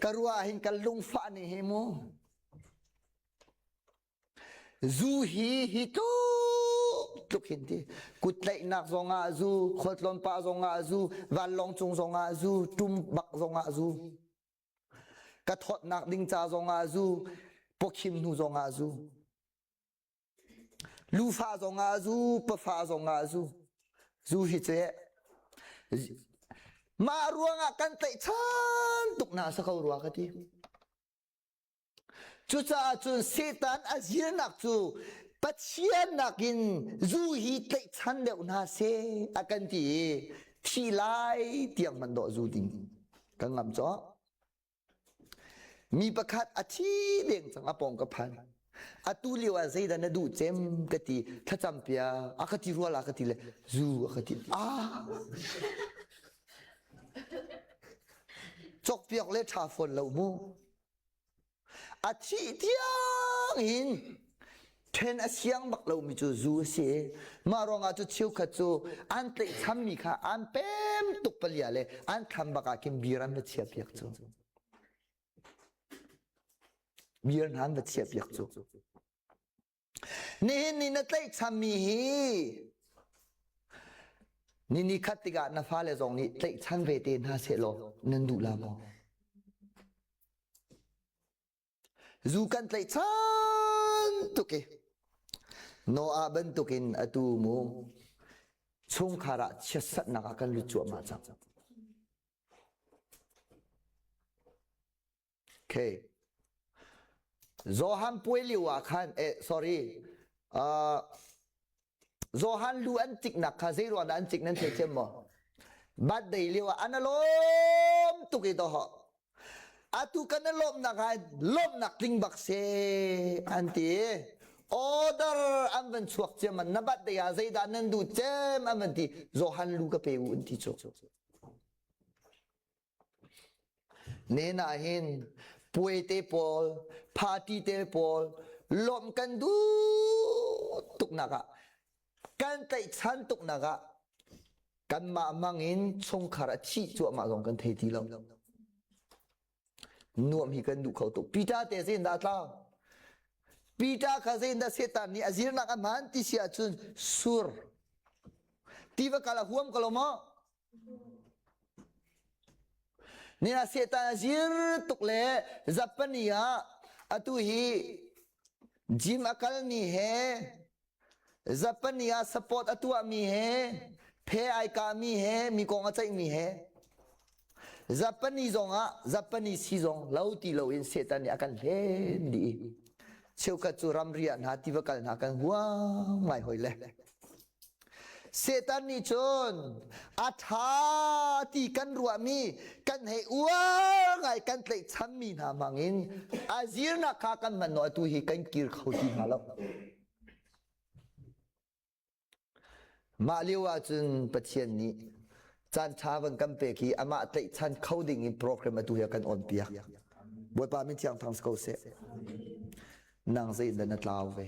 Ka ruah hin ka lungfah nih hi mu. Zu hi hi tluk tluk hin ti. Kut tlaihnak zongah zu, khualtlawn pah zongah zu, vanlawng cung zongah zu, tum bak zongah zu. Ka thawtnak ding ca zongah zu, pawkhim hnu zongah zu. Lufa zongah zu, pafa zongah zu. Zu hi cu mah ruangah kan tlaihchan tuk na sa ko rua ka ti. Cucaah cun Satan a zirnak cu Pathian nakin zu hi tlaihchan deuh hna seh a kan ti i thi lai tiang hmanh dawh zu ding kan ngam cawh. Mi pakhat a thi deng cang a pawng ka phan. Atu lio ah zeidah na duh cem ka ti thlacam piak a ka ti rua la ka ti le zu a ka ti ah cawkpiak le ṭha fawn lo mu. A thih tiang in ṭhen a siang bak lomi cu zu a si i mah ruangah cu cheukhat cu an tlaihchammi kha an pem tuk palia le an thlam bak ah khin beer an va chiahpiak cu. Beer hna an va chiahpiak cu. Nihin ni na tlaihchammi hi ni ni khat tikah na fale zong nih tlaihchan ve te hna sehlaw nan duh la maw? Zu kan tlaihchan tuk i Noah bantukin atu mu chungkhar ah chiatsatnak ah kan lut cuahmah cang. Okay. Johan puai lio ah khan eh sorry uh, Johan lu an ciknak kha zei ruang dah an cik nan thei thiam maw? Birthday lio ah an lawm tuk i to ho. Atu kan lawmnak ah lawmnak tling bak se an ti. Order an van chuak ciam na birthday ah zeidah nan duh cem an van ti. Johan lu ka pe u an ti cu. Nen ah hin puai te pawl, party te pawl lawmh kan duh tuknak ah kan tlaihchan tuknak ah kanmah hmang in chungkhar a thih cuahmah zong kan thei ti lo. Nuam hi kan duh kho tuk. Peter te zeiin dah a tlau? Peter kha zeiin dah Satan nih a zirnak a hmaan ti si ahcun sur. Tiva kal a huam ko lo maw? Nina Satan a zir tuk le Japani ah atu hi gym a kalmi he Japani ah support a tuahmi he phe ai kami he mi kong a ceihmi he Japani zong ah Japani si zong lo ti loin Satan nih a kan hlen dih. Cheukhat cu ramri ah hna tiva kal hna kan huam ngai hoi le. Satan nih cun a ṭha ti kan ruahmi kan hei uar ngai kan tlaihchanmi hna hmangin a zirnak kha kan hman naw atu hi kan kir kho ti hna lo. Mah lio ahcun Pathian nih caan ṭha van kan pek i amah tlaihchan kho ding in program atu hi a kan on piak. Bawipa min thiang thang si ko seh. Nang zeidah na tlau ve?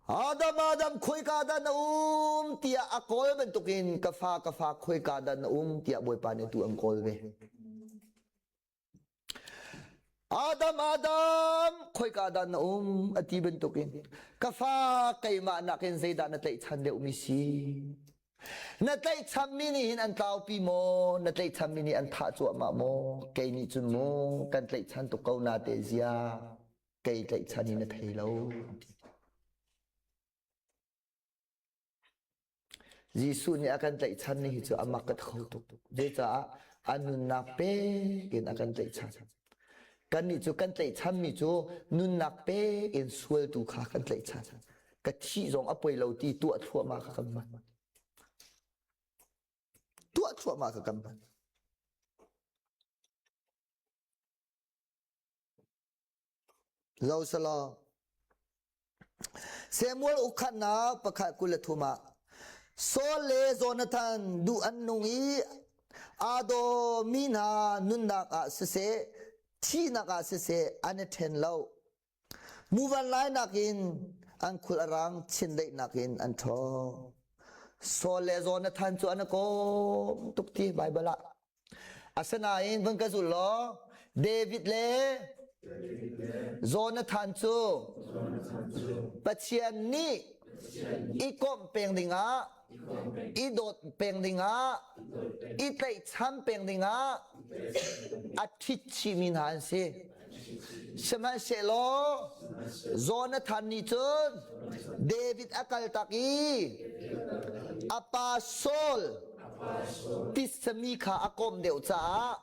Adam Adam khoika dah na um tiah a kawl bantukin ka fa ka fa khoika dah na um tiah Bawipa nih tu an kawl ve. Adam Adam khoika dah na um a ti bantukin ka fa keimah nakin zeidah na tlaihchan deuhmi si na tlaihchanmi nih hin an tlaupi maw na tlaihchanmi nih an thah cuahmah maw kei nih cun maw kan tlaihchan tuk ko na te zia kei tlaihchan in na thei lo. Jesuh nih a kan tlaihchan ni hi cu a mak ka kho tuk. Zecaah a nunnak pek in a kan tlaihchan. Kannih cu kan tlaihchanmi cu nunnak pek in sualtu kha kan tlaihchan. Ka thih zong a poi lo ti tuah thluahmah kha kan hman. Tuah thluahmah kha kan hman. Zosalaw Samuel ukhatnak pakhat 23 ah Saul le Jonathan duh an nung i aa dawmi hna nunnak ah siseh thihnak ah siseh an i ṭhen lo. Muvan lainak in an khul a rang chindeihnak in an ṭhawng. Saul le Jonathan cu an i kom tuk ti Baibal ah. Asinain vun ka zul law David le Jonathan cu Pathian nih i komh peng dingah. i dawt peng dingah, i tlaihchan peng dingah a ṭhit chihmi hna an si. Sihmanhsehlaw Jonathan nih cun David a kaltak i a pa Saul titsami kha a kawm deuh caah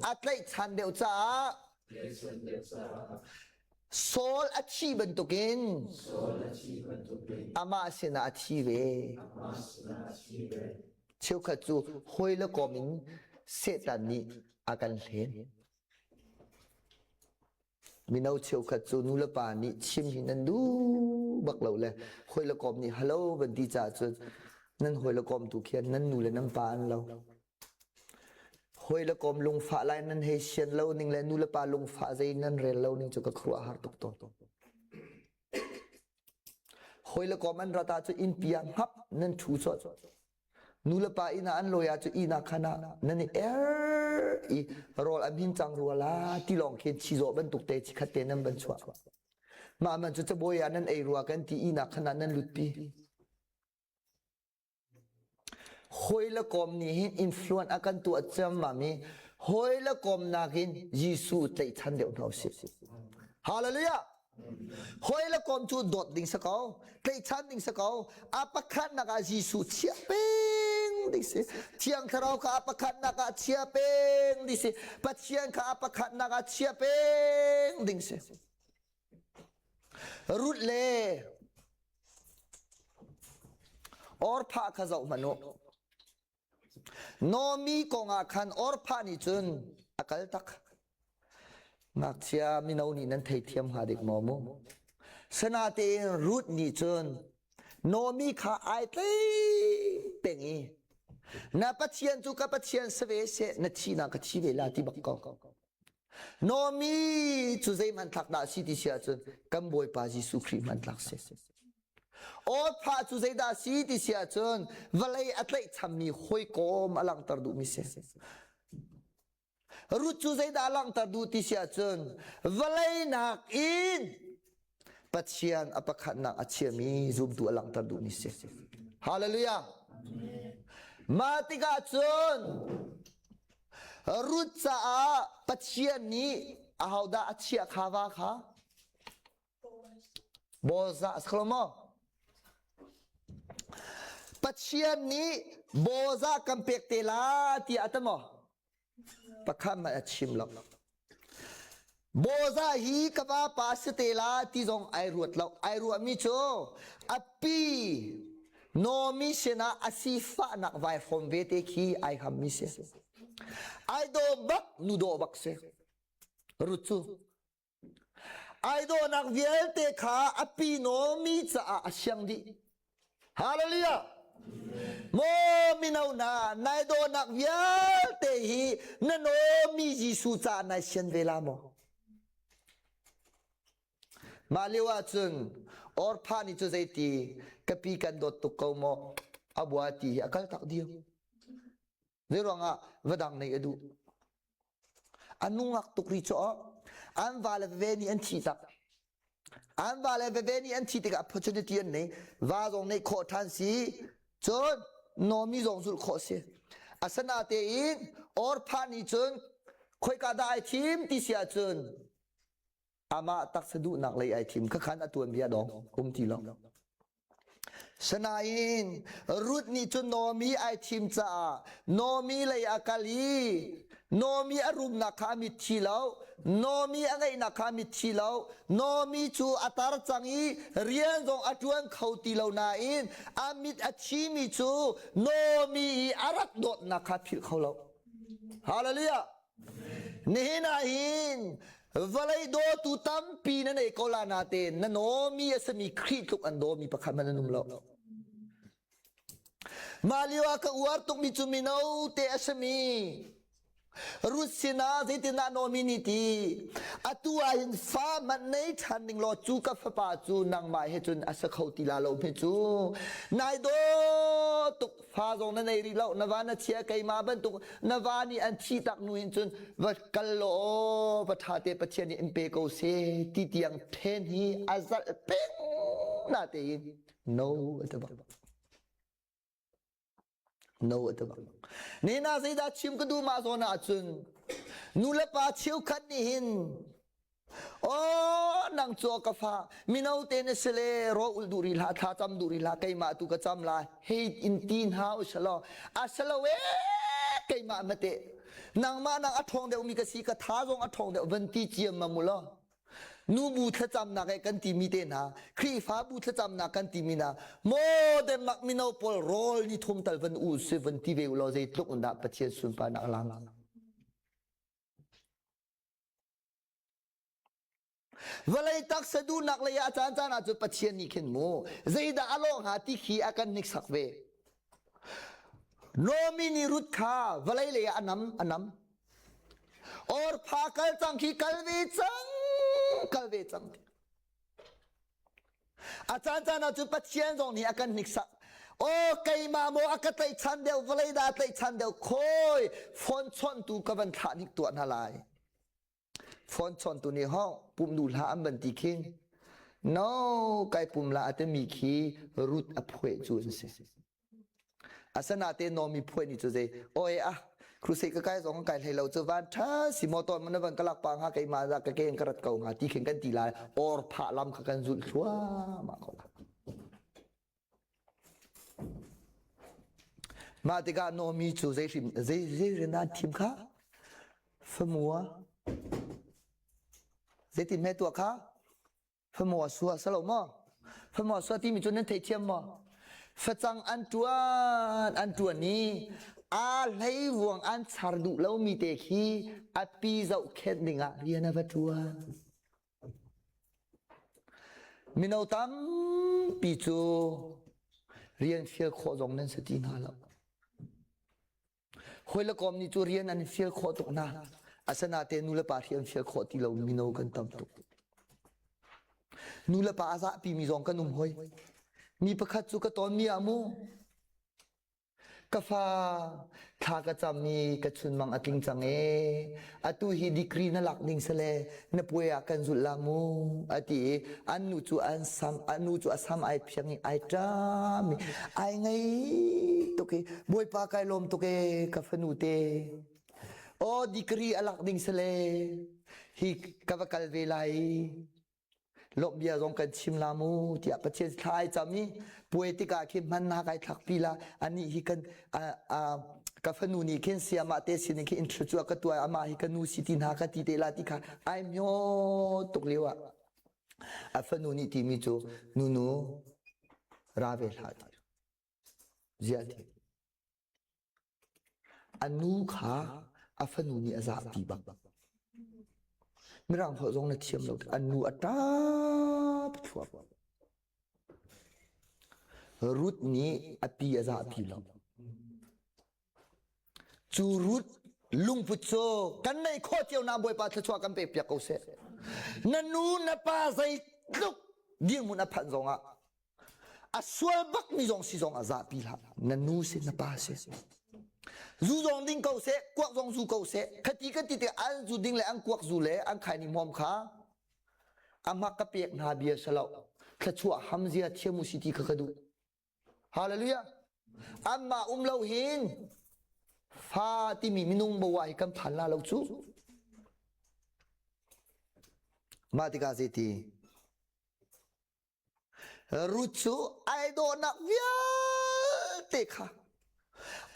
a tlaihchan deuh caah Saul a thi bantukin amah sinah a thi ve. Cheukhat cu hawi le kom in Satan nih a kan hlen. Mino cheukhat cu nu le pa nih chim hi nan duh bak lo le hawi le kom nih hello van ti caah cun nan hawi le kom tu khian nan nu le nan pa an lo. Hawi le kom lungfah lai nan hei sian lo ning le nu le pa lungfah zei nan rel lo ning cu ka khuaruah har tuk tawn. Hawi le kom an rat ah cu innpi ah hngap nan ṭhu cawt. Nu le pa inn ah an lawi ah cu inn ah khan ah nan i er i rawl an hin cang rua la ti lawng khin chizawh bantuk te chikhat te nan van chuah. Mah man cu cabuai ah nan ei rua kan ti inn ah khan ah nan lutpi. Hawi le kom nih hin influence a kan tuah ciammam i hawi le kom nakin Jesuh tlaihchan deuh hna usih. Hallelujah! Hawi le kom cu dawt ding si ko, tlaihchan ding si ko. A pakhatnak ah Jesuh chia peng ding si. Thiang Thlarau kha a pakhatnak ah chia peng ding si. Pathian kha a pakhatnak ah chia peng ding si. Ruth le Orpah kha zoh hmanh u. Naomi kong ah khan Orpah nih cun a kal tak. Ngakchia mino nih nan theithiam hnga dik maw mu? Sinain Ruth nih cun Naomi kha ai tlei peng i na Pathian cu ka Pathian si ve seh, na thihnak ka thi ve la ti bak ko. Naomi cu zei hmanthlak dah a si ti si ahcun kan Bawipa Jesuh Khrih hmanthlak si. Awpha cu zeidah a si ti si ahcun vawlei a tlaihchammi hawikom a langhter duhmi si. Ruth cu zeidah a langhter duh ti si ahcun vawlei nakin Pathian a pakhatnak a chiami zumtu a langhter duhmi si. Hallelujah. Mah tikah cun Ruth caah Pathian nih ahodah a chiah kha va kha? Boaz a si maw? Pathian nih Boaz kan pek te la tiah a ti maw? Pakhat hmanh a chim lo. Boza hi ka vapa si te la ti zong ai ruat lo. Ai ruahmi cu a pi Naomi sinah a sifahnak vai hrawm ve te khi ai hammi si. Ai daw bak nu daw bak si. Ruth cu Ai dawhnak vialte kha a pi Naomi caah a siang dih. Hallelujah! Maw mino hna, nai dawhnak vialte hi na Naomi Jesuh caah nai sian ve la maw? Mah lio ah cun Orpha nih cu zeiti ka pi kan dawt tuk ko maw a bua ti hi a kal tak diam. Zeiruangah va dang neih a duh? A nungak tuk rih cu an va le veve nih an thi tak. An va le veve nih an thi tikah opportunity an nei. Va zong neih khawh ṭhan si. Cun Naomi zong zulh khawh si. Asinatein Orpha nih cun khoika dah ai thim ti si ahcun amah taksa duhnak lei ai thim. Khakhan a tuanbia dong um ti lo. Sinain Ruth nih cun Naomi ai thim caah Naomi lei a kal i Naomi a rumnak kha a mit thi lo, Naomi a ngeihnak kha a mit thi lo. Naomi cu a tar cang i rian zong a ṭuan kho ti lo nain a mit a thimi cu Naomi i a rak dawtnak kha philh kho lo. Hallelujah! Nihin ah hin vawlei dawtu tampi na nei ko la natein na nawmi a simi Khrih tluk an dawmi pakhat hmanh an um lo. Mah lio ah ka uar tukmi cu mino te a simi Ruth sinah zeitindah Naomi nih ti atu ah hin fa hmanh nei ṭhan ning law cu ka fapa cu nangmah he cun a si kho ti la lo hme cu nai daw tuk fa zong na nei rih lo na va na chia keimah bantuk na va nih an thi tak nu hin cun va kal law va ṭha te Pathian nih in pe ko se ti tiang then hi a zalh peng na tein no a ti bak. No a ti bang. Nena zeidah chim ka duh mah zawn ahcun nu le pa cheukhat nih hin Oh, nang cu ka fa mino te na si le ro ul duh rih hlah thla cam duh rih hlah keimah tu ka cam lai hei in ti hna u selaw a selo e keimah mate nangmah nang a ṭhawng deuh mi ka si ka tha zong a ṭhawng deuh van ti ciam ma mu law nubu thlacamnak e kan timi te hna Khrihfabu thlacamnak kan timi hna maw Denmark mino pawl rawl ni thum tal van u si van ti ve u law zeitluk in dah Pathian sunparnak lang Vawlei taksa duhnak lei ah caan caan ah cun Pathian nih khin mu zeidah a lawh hnga ti khi a kan hniksak ve. Nomi nih Ruth kha vawlei lei ah a nam a nam. Orpha kal cang khi kal ve cang kal ve cang. A caan caan ah cun Pathian zong nih a kan hniksak. Aw keimah maw a ka tlaihchan deuh vawlei dah tlaihchan deuh khawi phone chawnhtu ka van thlah hnik tuah hna lai. Phone chawntu nih ho pum duh hlah an van ti khin. No kai pum la a timi khi Ruth a phueh cu an si. Asanatein Naomi phuai ni cu zei oe ah crusade ka kai zong kai hlei lo cu van tha si motor man van ka lak pa hnga keimah za ka ke in ka rat ko hnga ti khin kan ti lai or phah lam kha kan zulh thluahmah ko la. Mah tikah Naomi cu zei hrim zei zei rian dah an thim kha famua zeitin hme tuah kha Famua sua sa lo maw? Famua sua timi cu nan theithiam maw? Facang an ṭuan an ṭuan i aa hleivuang an char duh lomi te khi a pi zohkhenh dingah rian a va ṭuan. Mino tampi cu rian fial khawh zong nan si ti hna lo. Hawi le kom nih cu rian an fial khawh tuk hna. Asinain nu le pa rian fial khawh ti lo mino kan tam tuk. Nu le pa a zahpi mi zong kan um hoi. Mi pakhat cu ka tawn mi ah mu ka fa thla ka cam i ka chunmang a tling cang ee. Atu hi degree na lak ding sale na puai ah kan zulh la mu a ti i an nu cu an sam an nu cu a sam ai phiang i ai ṭam i ai ngei tuk i bawipa kai lawm tuk e ka fanu te aw degree a lak ding sale hi ka va kal ve lai lawmh bia zong kan chim la mu tiah Pathian thla ai cam i puai tikah khin hman na kai thlak pi la anih hi kan ka fanu nih khin siamah te sin khi intro cu ka tuai amah hi ka nu si ti hna ka ti te la ti kha ai myo tuk lio ah a fanu nih timi cu nunu ra ve hlah ti zia ti A nu kha a fanu nih a zahpi bak. Mirang holh zong na thiam lo. A nu a ṭap thluak. Ruth nih a pi a zahpi lo. Cu Ruth lungput cu kan neih khawh cio na Bawipa thluachuah kan pek piak ko seh. Na nu na pa zeitluk dirhmun a phanh zongah A sual bakmi zong si zong a zahpi hlah. Na nu si, na pa si. Zu zong ding ko seh, kuak zong zu ko seh. Khati kan ti tikah an zu ding le an kuak zu le an khaini hmawm kha a hmak ka pek hna bia si lo. Thluachuah hamzia thiam u si ti kha ka duh. Hallelujah. Anmah um lo hin fa timi minung bawa hi kan phan la lo cu. Mah tikah zeiti? Ruth cu ai dawhnak vialte kha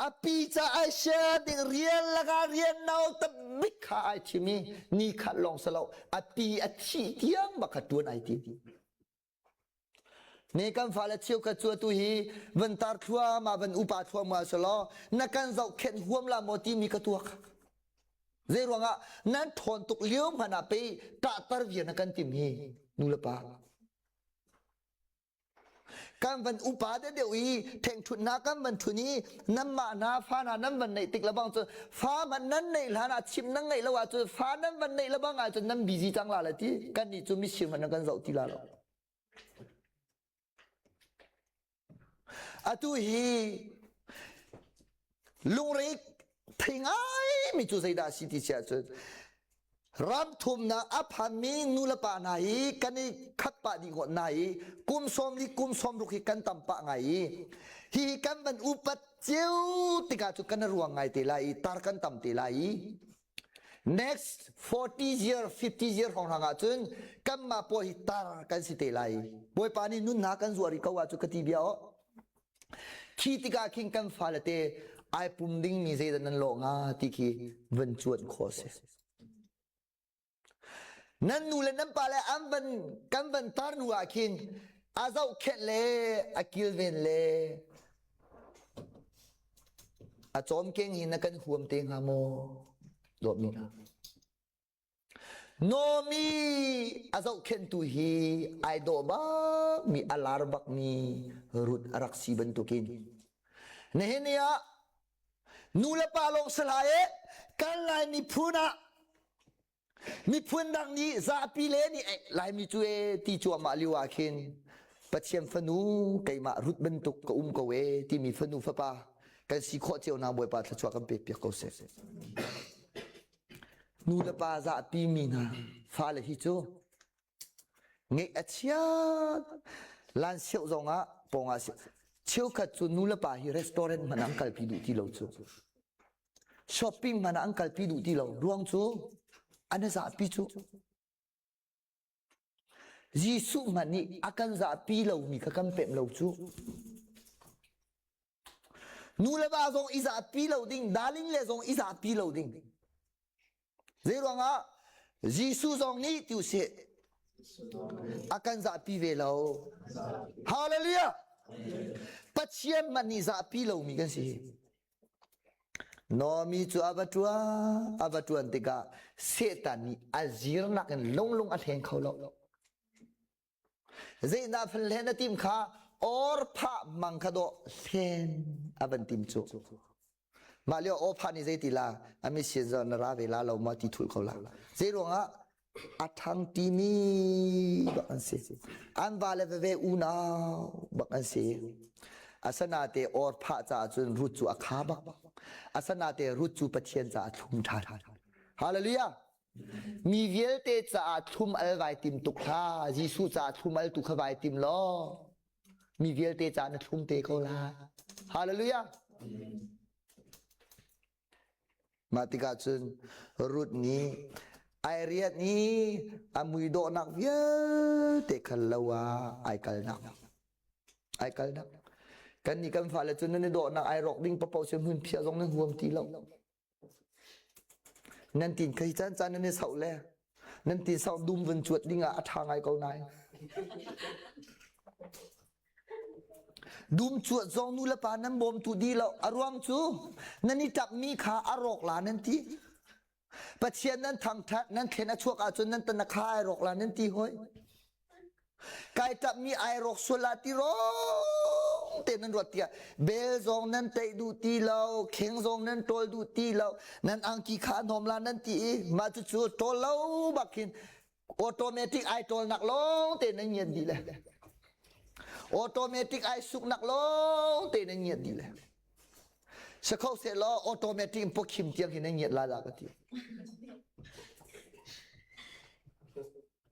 a pi ca ai share ding rian lakah rian nauta bik kha ai thim i ni khat lawng si lo a pi a thih tiang bak kha ṭuan ai tim. Ne kan fale cheukhat cu atu hi van tar thluahmah van upa thluahmah si law na kan zohkhenh huam la maw timi ka tuak. Zei ruangah nan ṭhawn tuk lio hmanh ah pei ṭahter viar na kan tim hi nu le pa. Kan van upa deuh i thengṭhutnak kan van ṭhun i nanmah hna fa hna nan van neih tik lebang cu fa hmanh nan neih hlan ah chim nan ngeih lo ahcun fa nan van neih lebang ahcun nan busy cang la le ti kan nih cu misir hmanh nan kan zoh ti la lo. Atu hi lungre thei ngaimi cu zeidah a si ti si ahcun. Ram thumnak a phanmi nulepa hna hi kan i khat pah dih ngawt hna i kum sawm li kum sawm ruk hi kan tam pah ngai i hihi kan van upat cio tikah cu kan ruang ngai te lai i tar kan tam te lai i next 40 year 50 year hrawng hrang ahcun kanmah pawl hi tar kan si te lai Bawipa nih nunnak kan zuar rih ko ahcun ka ti bia aw Khi tikah khin kan fale te ai pum dingmi zeidah nan lawh hnga ti khi van cuanh khawh si. Nan nu le nan pa le an van kan van tar nu ah khin a zohkhenh le a kilven le a cawmkeng hi na kan huam te hnga maw? Dawtmi hna. Nomi a zohkhenhtu hi ai dawh bakmi a lar bakmi Ruth a rak si bantukin nihin ni ah nu le pa lawng si hlah e kan Lai miphun ah miphun dang nih zapi le nih Laimi cu e ti cuahmah lio ah khin Pathian fanu keimah Ruth bantuk ka um ko e timi fanu fapa kan si khawh cio na Bawipa thluachuah kan pek piak ko seh. Nu le pa zahpi mi hna fale hi cu ngeih a chia lan sioh zong ah pawng ah cheukhat cu nu le pa hi restaurant hmanh an kalpi duh ti lo cu shopping hmanh an kalpi duh ti lo ruang cu an zahpi cu Jesuh hmanh nih a kan zahpi lomi kha kan pemh lo cu. Nu le va zong i zahpi lo ding, darling le zong i zahpi lo ding. Zei ruangah Jesuh zong nih ti usih a kan zahpi ve lo. Hallelujah! Pathian hmanh nih zahpi lomi kan si. Naomi cu a va ṭuan, a va ṭuan tikah Satan nih a zirnak in lunglung a hleng kho lo. Zeidah van hlen a tim kha orphah mang kha dawh hlen a van tim cu. Mah lio orphah nih zei ti la, a mission zawn na ra ve la lo maw ti thul ko la. Zei ruangah a ṭhang ṭimi bak an si. An va le veve unau bak an si. Asanate orphah caah cun Ruth cu a kha bak. Asanate Ruth cu Pathian caah thlum ṭhan. Hallelujah! Mi vialte caah thlum al vai tim tuk hlah. Jesuh caah thlum al tu kha vai tim law. Mi vialte caah na thlum te ko lai. Hallelujah! Mah tikah cun Ruth nih ai rianh i a muidawhnak vialte kha lo ah ai kalnak. Ai kalnak. Kannih kan fale cu nan i dawhnak ai rawk ding paoh cu hmun phiah zong nan huam ti lo. Nan tin khi caan caan nan i sauh le nan tin sauh dum vun cuat ding ah a ṭha ngai ko nain. Dum cuat zong nu le pa nan bawmtu dih lo. A ruang cu nan i ṭapmi kha a rawk la nan ti. Pathian nan thangṭhat, nan thlen a chuak ahcun nan tan a kha ai rawk la nan ti hoi. Kai ṭapmi ai rawk sual ah ti rawng te nan ruat tiah bel zong nan teih duh ti lo, kheng zong nan ṭawl duh ti lo, nan angki kha a hnawm la nan ti i mah cucu ṭawl lo bak khin automatic ai ṭawlnak lawng te nan ngiat dih le automatic ai suknak lawng te nan ngiat dih le sakho seh law automatic in pawkhim tiang hi nan ngiat la la ka ti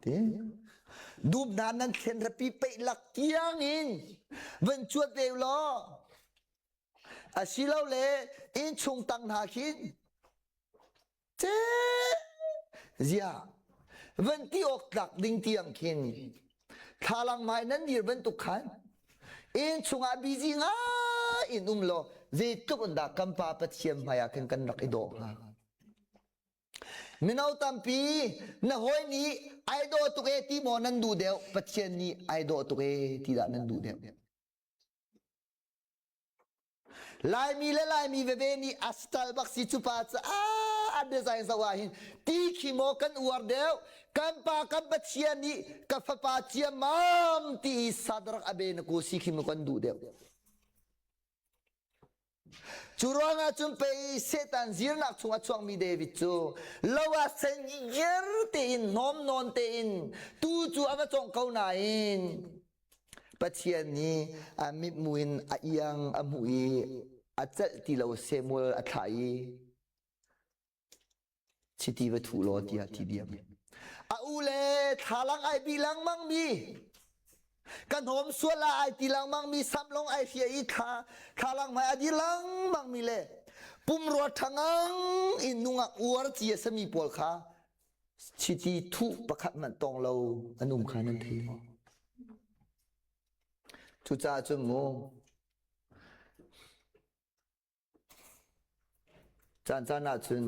ti dum hna nan thlen rapi peih lak tiang in van cuat ve law asilole innchung tang hna khin Ziah van ti awk tlak ding tiang khin thlalang hmai nan dir bantuk khan inn chungah busy ngai in um law zeitluk in dah kan pa Pathian hmai ah khin kan rak i dawh hnga. Mino tampi na hawi nih ai dawh tuk e ti maw nan duh deuh Pathian nih ai dawh tuk e ti dah nan duh deuh. Laimi le Laimi veve nih a style bak si cu pa caah a design zoh ah hin ti khi maw kan uar deuh kan pa kan Pathian nih ka fapa ciammam ti i sadrak a be na ku si khi maw kan duh deuh cu ruangah cun pei Satan zirnak chung a chuakmi David cu lo ah sen yer tein hnawm nawn tein tu cu a va cawng ko nain Pathian nih a mithmuh in a iang a hmuh i a celh ti lo Samuel a thlah i. Chiti va thuh law tiah ti diam. A u le thlalang ai bi lengmang mi ka hnawm sual ah ai ti lengmang mi sam long ai hria i thla thlalang hmai a dir lengmang mi le pumrua thangang in nungak uar ci a sami pawl kha chiti thuh pakhat hmanh tong lo an um kha nan thei maw? Cucaah cun mu Caan ahcun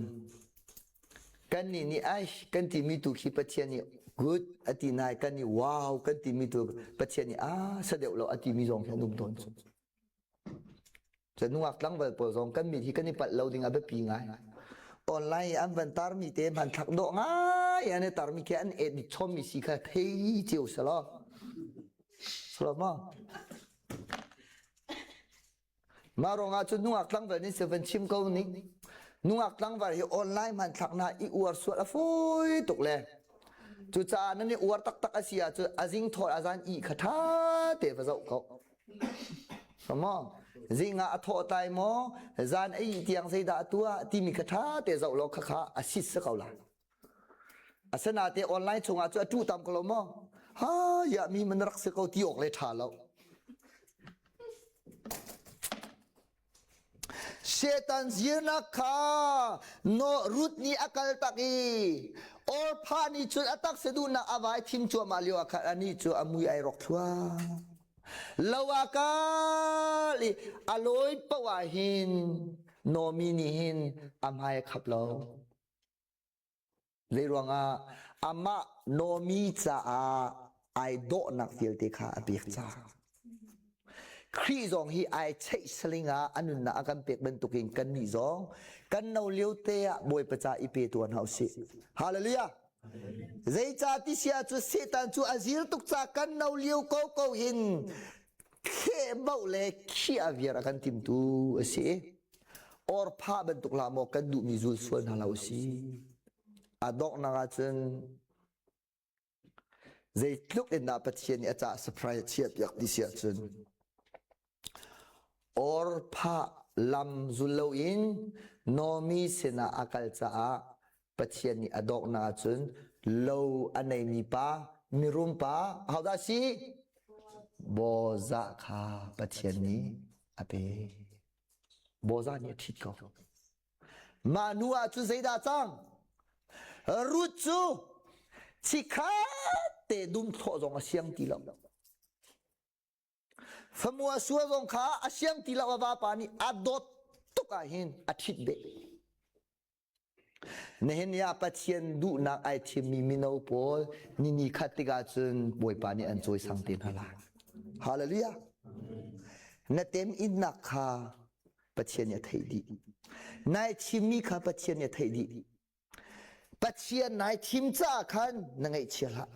kannih nih ai kan timi tu khi Pathian nih good a ti nai kan nih wow kan timi tu Pathian nih ah sa deuh lo a timi zong khi an um tawn cu. Cun nungak tlangval pawl zong kan mit hi kan i palh lo ding a biapi ngai. Online i an van tarmi te hmanthlak dawh ngai an i tarmi khi an edit chommi si kha thei cio selaw. Selaw maw? Mah ruangah cun nungak tlangval nih si van chim ko ning. Nungak tlangval hi online hmanthlak hna i uar sual a fawi tuk le. Cucaah nan i uar taktak a si ahcun a zing thawl a zan i kha ṭha te va zoh ko. Maw? Zing ah a thawh tai maw? Zan a ih tiang zeidah a tuah timi kha ṭha te zoh law khakha a sit si ko lai. Asinain online chungah cu a ṭuh tam ko lo maw? Ha ya mi man rak si ko ti awk le ṭha lo. Satan zirnak kha no Ruth nih a kal tak i Orpha nih cun a taksa duhnak a vai thim cuahmah lio ah khan anih cu a mui ai rawk thluah. Lo ah kal i a lawi paoh ah hin Nomi nih hin a hmai a khap lo. Zeiruangah amah Naomi caah ai dawhnak vialte kha a pek caah. Khrih zong hi ai cheih saling ah a nunnak a kan pek bantukin kannih zong kan no lio te ah Bawipa ca i pe tuan hau sih. Hallelujah! Zeicah ti sia cu Satan cu a zir tuk ca kan no lio ko ko hin khehbauh le khiah viar a kan timtu a si. Orpha bantuk hlah maw kan duhmi zul sual hna lo si. A donghnak ahcun zeitluk in dah Pathian nih a cah surprise a chiahpiak ti si ahcun Orpha lam zul loin Naomi sinah a kal caah Pathian nih a donghnak ahcun lo a neimi pa mirum pa ahodah si? Bozah kha Pathian nih a pek. Bozah nih a ṭhit ko. Mah nu ah cun zeidah cang? Ruth cu chikhat te dum thlawh zong a siang ti lo. Famua sua zong kha a siang ti lo a vapa nih a dawt tuk ah hin a ṭhit beh. Nihin ni ah Pathian duhnak ai thimmi mino pawl ni ni khat tikah cun Bawipa nih an cawisang te hna lai. Hallelujah. Na teminnak kha Pathian nih a theih dih. Nai thimmi kha Pathian nih a theih dih. Pathian nai thim caah khan na ngaihchia hlah.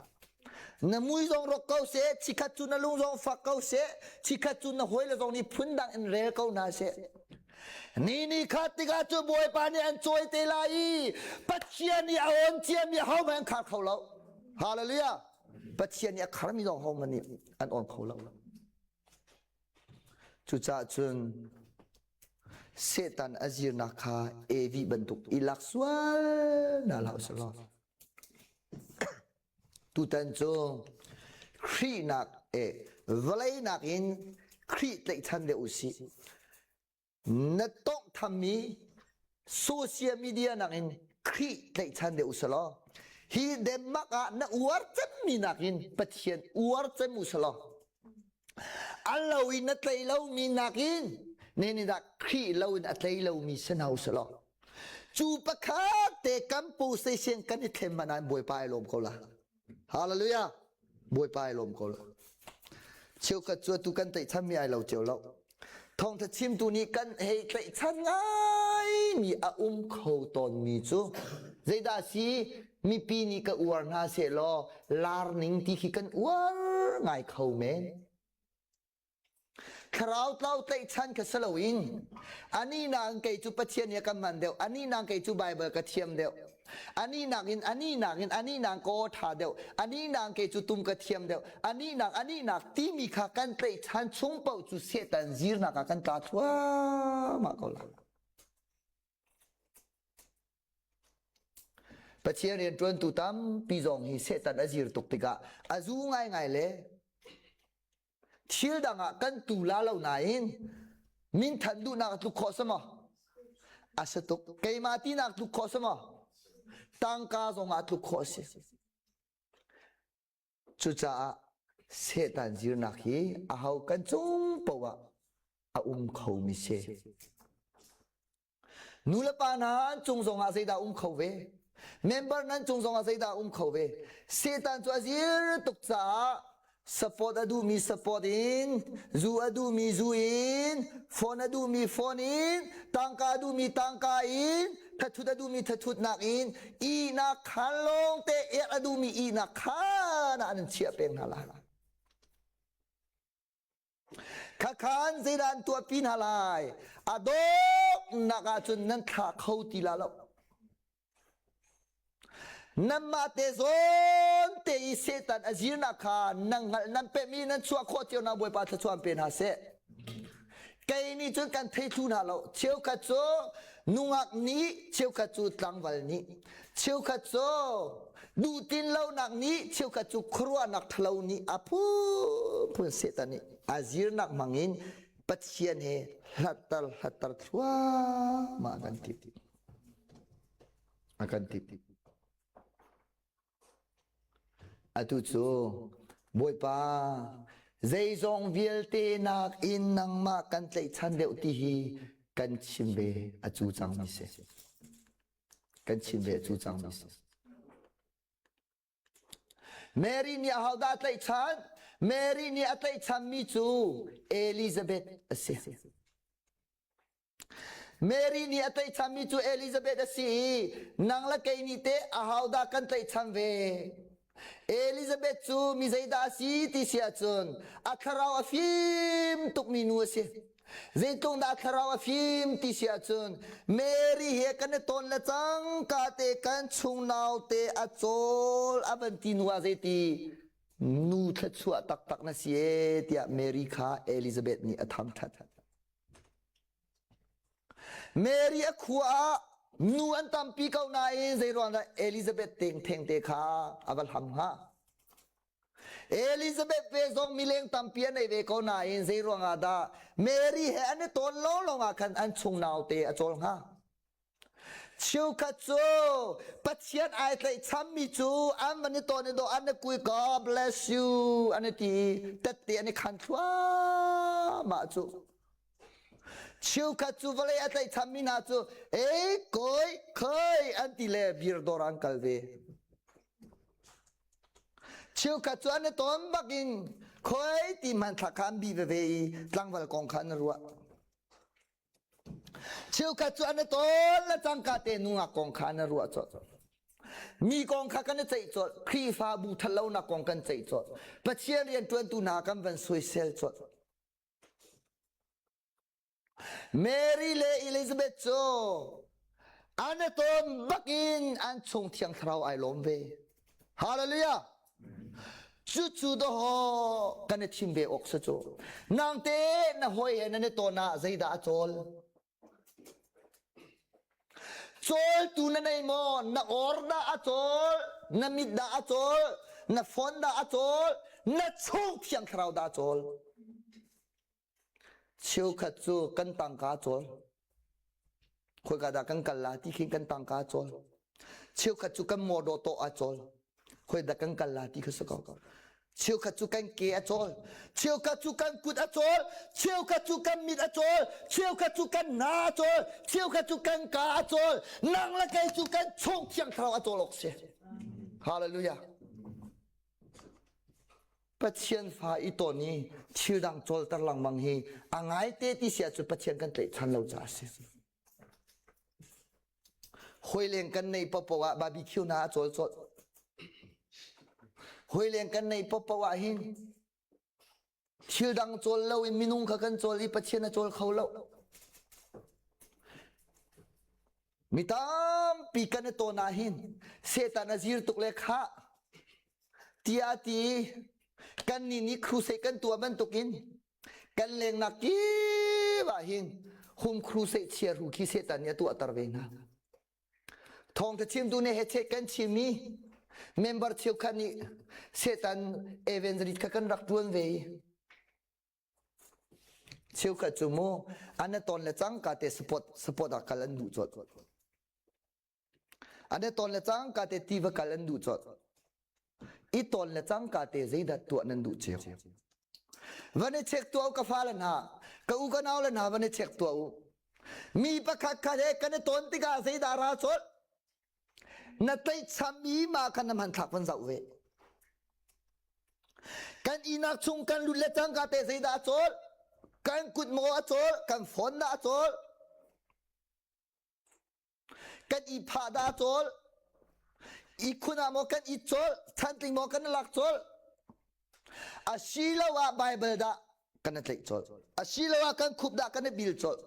Na mui zong rawk ko seh, chikhat cu na lung zong fak ko seh, chikhat cu na hawile zong nih phundang in rel ko hna seh. Ni ni khat tikah cu Bawipa nih an cawi te lai i Pathian nih a awn ciami ahohmanh an khar kho lo. Hallelujah. Pathian nih a kharmi zong hohmanh nih an awn kho lo. Cucaah cun Satan a zirnak kha Evi bantuk i lak sual na hlah usih Tutan cu Khrih nak e vawlei nakin Khrih tlaihchan deuh usih. Na tawnghthammi social media nakin Khrih tlaihchan deuh usih law hi Denmark ah na uar cemmi nakin Pathian uar cem usih law a lo in na tlei lomi nakin ne nih dah Khrih lo in a tlei lomi si hna usih law Cu pakhat te kan station kan i thlem man ah Bawipa ai lawm ko la. Hallelujah. Bawipa ai lawm ko la. Cheukhat cu atu kan tlaihchan mi ai lo cio lo. Thawngtha chimtu nih kan hei tlaihchan ngai mi a um kho tawn mi cu zeidah si mipi nih ka uar hna seh law lar ning ti khi kan uar ngai kho men. Thlarau tlau tlaihchan kha si loin anih nakin kei cu Pathian nih a kan hman deuh, anih nakin kei cu Baibal ka thiam deuh, anih nakin anih nakin anih nakin ka aw ṭha deuh, anih nakin kei cu tum ka thiam deuh, anih nak anih nak timi kha kan tlaihchan chung paoh cu Satan zirnak ah kan tla thluahmah ko lai. Pathian rianṭuantu tampi zong hi Satan a zir tuk tikah a zu ngaingai le thil dang ah kan tu la lo nain minthan duhnak a tluk khawh si maw? A si tuk. Keimah tinak tluk khawh si maw? Tangka zong ah tluk khawh a si. Cucaah Satan zirnak hi aho kan cung paoh ah a um khomi si. Nu le pa hna an cung zongah zeidah um kho ve? Member nan cung zongah zeidah um kho ve? Satan cu a zir tuk caah support a duhmi support in, zu a duhmi zu in, phone a duhmi phone in, tangka a duhmi tangka in, thathut a duhmi thathutnak in, ihnak khaan lawng te ek a duhmi ihnak khaan ah an chiah peng hna lai. Khakhan zeidah an tuahpi hna lai? A dawtnak ahcun nan thlah kho ti la lo. Nanmah te zawn te i Satan a zirnak kha nan hngalh nan pehmi nan chuah khawh cio nak Bawipa thluachuah an pe hna seh. Kei nih cun kan thei thlu hna lo. Cheukhat cu nungak nih, cheukhat cu tlangval nih, cheukhat cu duhtin lonak nih, cheukhat cu khuaruahnak ṭhalo nih a phunphun Satan nih a zirnak hmangin Pathian he hlatter hlatter thluahmah a kan ti. A kan ti. Atu cu Bawipa zeizong vialte nakin nangmah kan tlaihchan deuh ti hi kan chim ve a cu cangmi si. Kan chim ve a cu cangmi si. Mary nih ahodah a tlaihchan? Mary nih a tlaihchanmi cu Elizabeth a si. Mary nih a tlaihchanmi cu Elizabeth a si i nang le kei nih teh ahodah kan tlaihchan ve? Elizabeth cu mi zeidah a si ti si ahcun a thlarau a fim tukmi nu a si. Zeitluk dah a thlarau a fim ti si ahcun Mary he kan i tawn le cangka te kan chung naute a cawl a van ti hnu ah zeiti nu thluachuah taktak na si ee tiah Mary kha Elizabeth nih a thangṭhat. Mary a khua ah nu an tampi ko nain zeiruang dah Elizabeth teng thengte kha a va hlam hnga? Elizabeth ve zong mileng tampi an ei ve ko nain zeiruang ah dah Mary he an i tawn lawnglawng ah khan an chung naute a cawl hnga? Cheukhat cu Pathian ai tlaihchammi cu an van i tawn i dawh an i kui God bless you an i ti i tette an i khan thluahmah cu. Cheukhat cu vawlei a tlaihchammi hna cu ei koi khoi an ti le beer dawr an kal ve. Cheukhat cu an i tawn bak in khoi ti hmanthlak kha an bih veve i tlangval kong kha an ruah. Cheukhat cu an i tawl le cangka te nungak kong kha an i ruah colh. Mi kong kha kan i ceih colh. Khrihfabu thatlonak kong kan ceih colh. Pathian rianṭuantu hna kan van soisel colh. Mary le Elizabeth cu an i tawn bakin an chung thiang thlarau ai lawm ve. Hallelujah! Cucu dawh kan i thim ve awk si cu. Nang te na hawi he nan i tawn ah zeidah a cawl? Cawltu na nei maw? Na or dah a cawl? Na mit dah a cawl? Na phone dah a cawl? Na chung thiang thlarau dah a cawl? Cheukhat cu kan tangka a cawl. Khoika dah kan kal la ti khin kan tangka a cawl. Cheukhat cu kan mawdaw tawh a cawl. Khoi dah kan kal la ti kha si ko. Cheukhat cu kan ke a cawl. Cheukhat cu kan kut a cawl. Cheukhat cu kan mit a cawl. Cheukhat cu kan hna a cawl. Cheukhat cu kan ka a cawl. Nang le kei cu kan chung thiang thlarau a cawl awk si. Hallelujah. Pathian fa i tawn i thil dang cawlter lengmang hi a ngaite ti si ahcun Pathian kan tlaihchan lo caah a si. Hawileng kan nei paohpaoh ah barbecue hna a cawl cawlh. Hawileng kan nei paohpaoh ah hin thil dang cawl lo in minung kha kan cawl i Pathian a cawl kho lo. Mi tampi kan i tawn ah hin Satan a zir tuk le khah tiah a ti kannih nih crusade kan tuah bantukin kan lengnak kip ah hin home crusade chiahru khi Satan nih a tuahter ve hna. Thawngtha chimtu nih he chek kan chimmi member cheukhat nih Satan evangelist kha kan rak tuan ve i cheukhat cu mu an ton le cangka te support support ah kal an duh colh. An i tawn le cangka te tiva kal an duh colh. I tawn le cangka te zeidah tuah nan duh cio? Van i check tuah u ka fale hna, ka u ka nau le hna van i check tuah u. Mi pakhat khat he kan i tawn tikah zeidah ra colh? Na tlaihcham i mah kha na hmanthlak van zoh ve. Kan ihnak chung kan lut le cangka te zeidah a cawl? Kan kut maw a cawl? Kan phone dah a cawl? Kan i phah dah cawl? Ihkhun ah maw kan i cawl? Chantling maw kan lak cawl? Asiloah Baibal dah kan i tlaih cawl? Asiloah kan khup dah kan i bil cawl?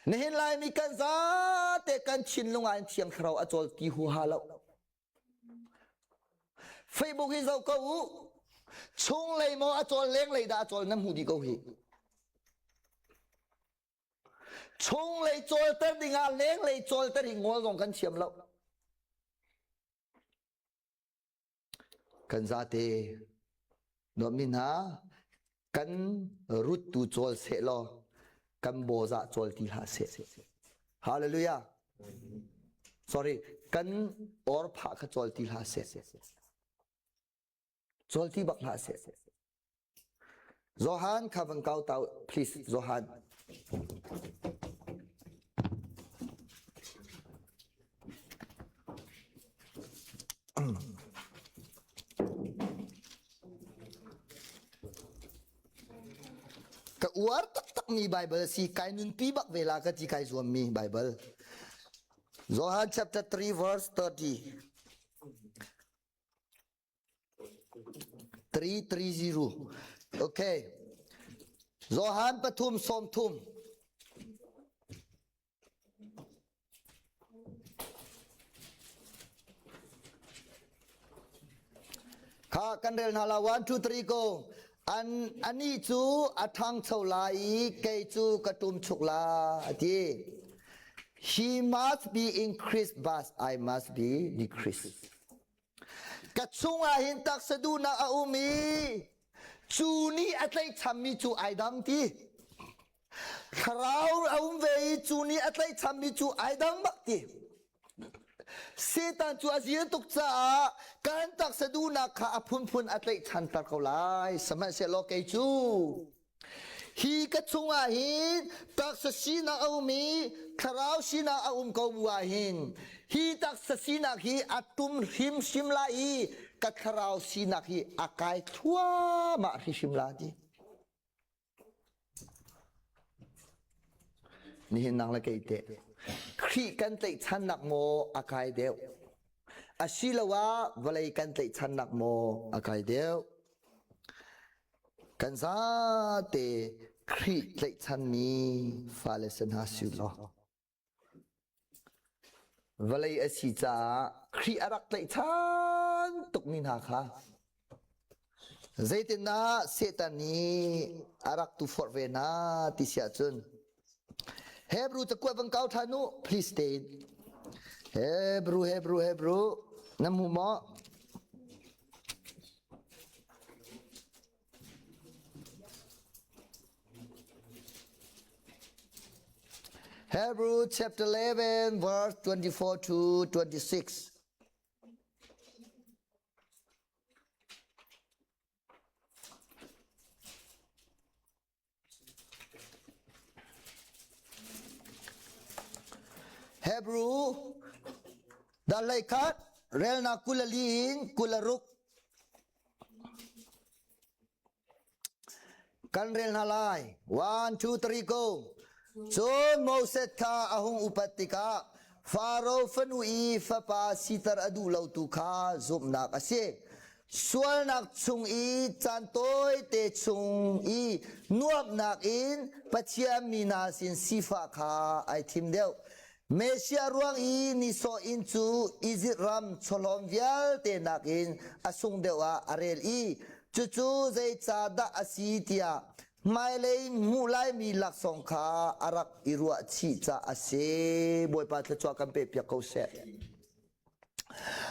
Nihin Laimi kan zate kan thinlung ah in Thiang Thlarau a cawl ti huaha lo. Facebook hi zoh ko u. Chunglei maw a cawl lenglei dah a cawl nan hmuh dih ko hi. Chunglei cawlter dingah lenglei cawlter hi ngol zong kan thiam lo. Kan zate nuammi hna kan ruttu cawl seh law kan bawzah cawl ti hlah seh. Hallelujah. Sorry, kan orphah kha cawl ti hlah seh. Cawl ti bak hlah seh. Johan kha van kau tau please Johan. Ka uar taktak mi Bible si kai nunpi bak ve la ka ti kai zuam mi Bible. Johan chapter 3 verse 30. 330. Okay. Johan pathum sawm thum. Kha kan rel hna la 1 2 3 go. An ani cu a ṭhangcho lai i kei cu ka ṭum chuk la ati. He must be increased but I must be decreased. Ka chungah hin taksa duhnak a um i cu nih a tlaihchammi cu ai dang ti. Thlarau a um ve i cu nih a tlaihchammi cu ai dang bak ti. Satan cu a zir tuk caah kan taksa duhnak kha a phunphun a tlaihchanter ko lai. Sihmanhsehlaw kei cu Hi ka chungah hin taksa sinak a um i thlarau sinak a um ko bu ah hin hi taksa sinak hi a tum hrimhrim lai i ka thlarau sinak hi a kai thluahmah hrimhrim la ti. Nihin nang le kei te Khrih kan tlaihchannak maw a kai deuh asiloah vawlei kan tlaihchannak maw a kai deuh Kan zate Khrih tlaihchanmi fale si hna si law vawlei a si caah Khrih a rak tlaihchan tukmi hna kha zeitindah Satan nih a rak tuforh ve hna ti si ahcun Hebrew cakuat van kau ṭhan u please stay Hebrew Hebrew Hebrew na hmu maw Hebrew chapter 11 verse 24 to 26. Hebrew dalei khat relnak 24 in 26 kan rel hna lai. 1 2 3 go. Cun Moses kha a hung upat tikah Faro fanu i fapa siter a duh lotu kha zumhnak a si. Sualnak chung i caan tawite chung i nuamhnak in Pathian mi hna sin sifah kha ai thim deuh. Messiah ruang i nisawh inn cu Izipt ram chawhlawm vialte nakin a sung deuh ah a rel i cucu zeicahdah a si tiah. Hmailei hmuh laimi laksawng kha a rak i ruah chih caah a si. Bawipa thluachuah kan pepiak ko seh.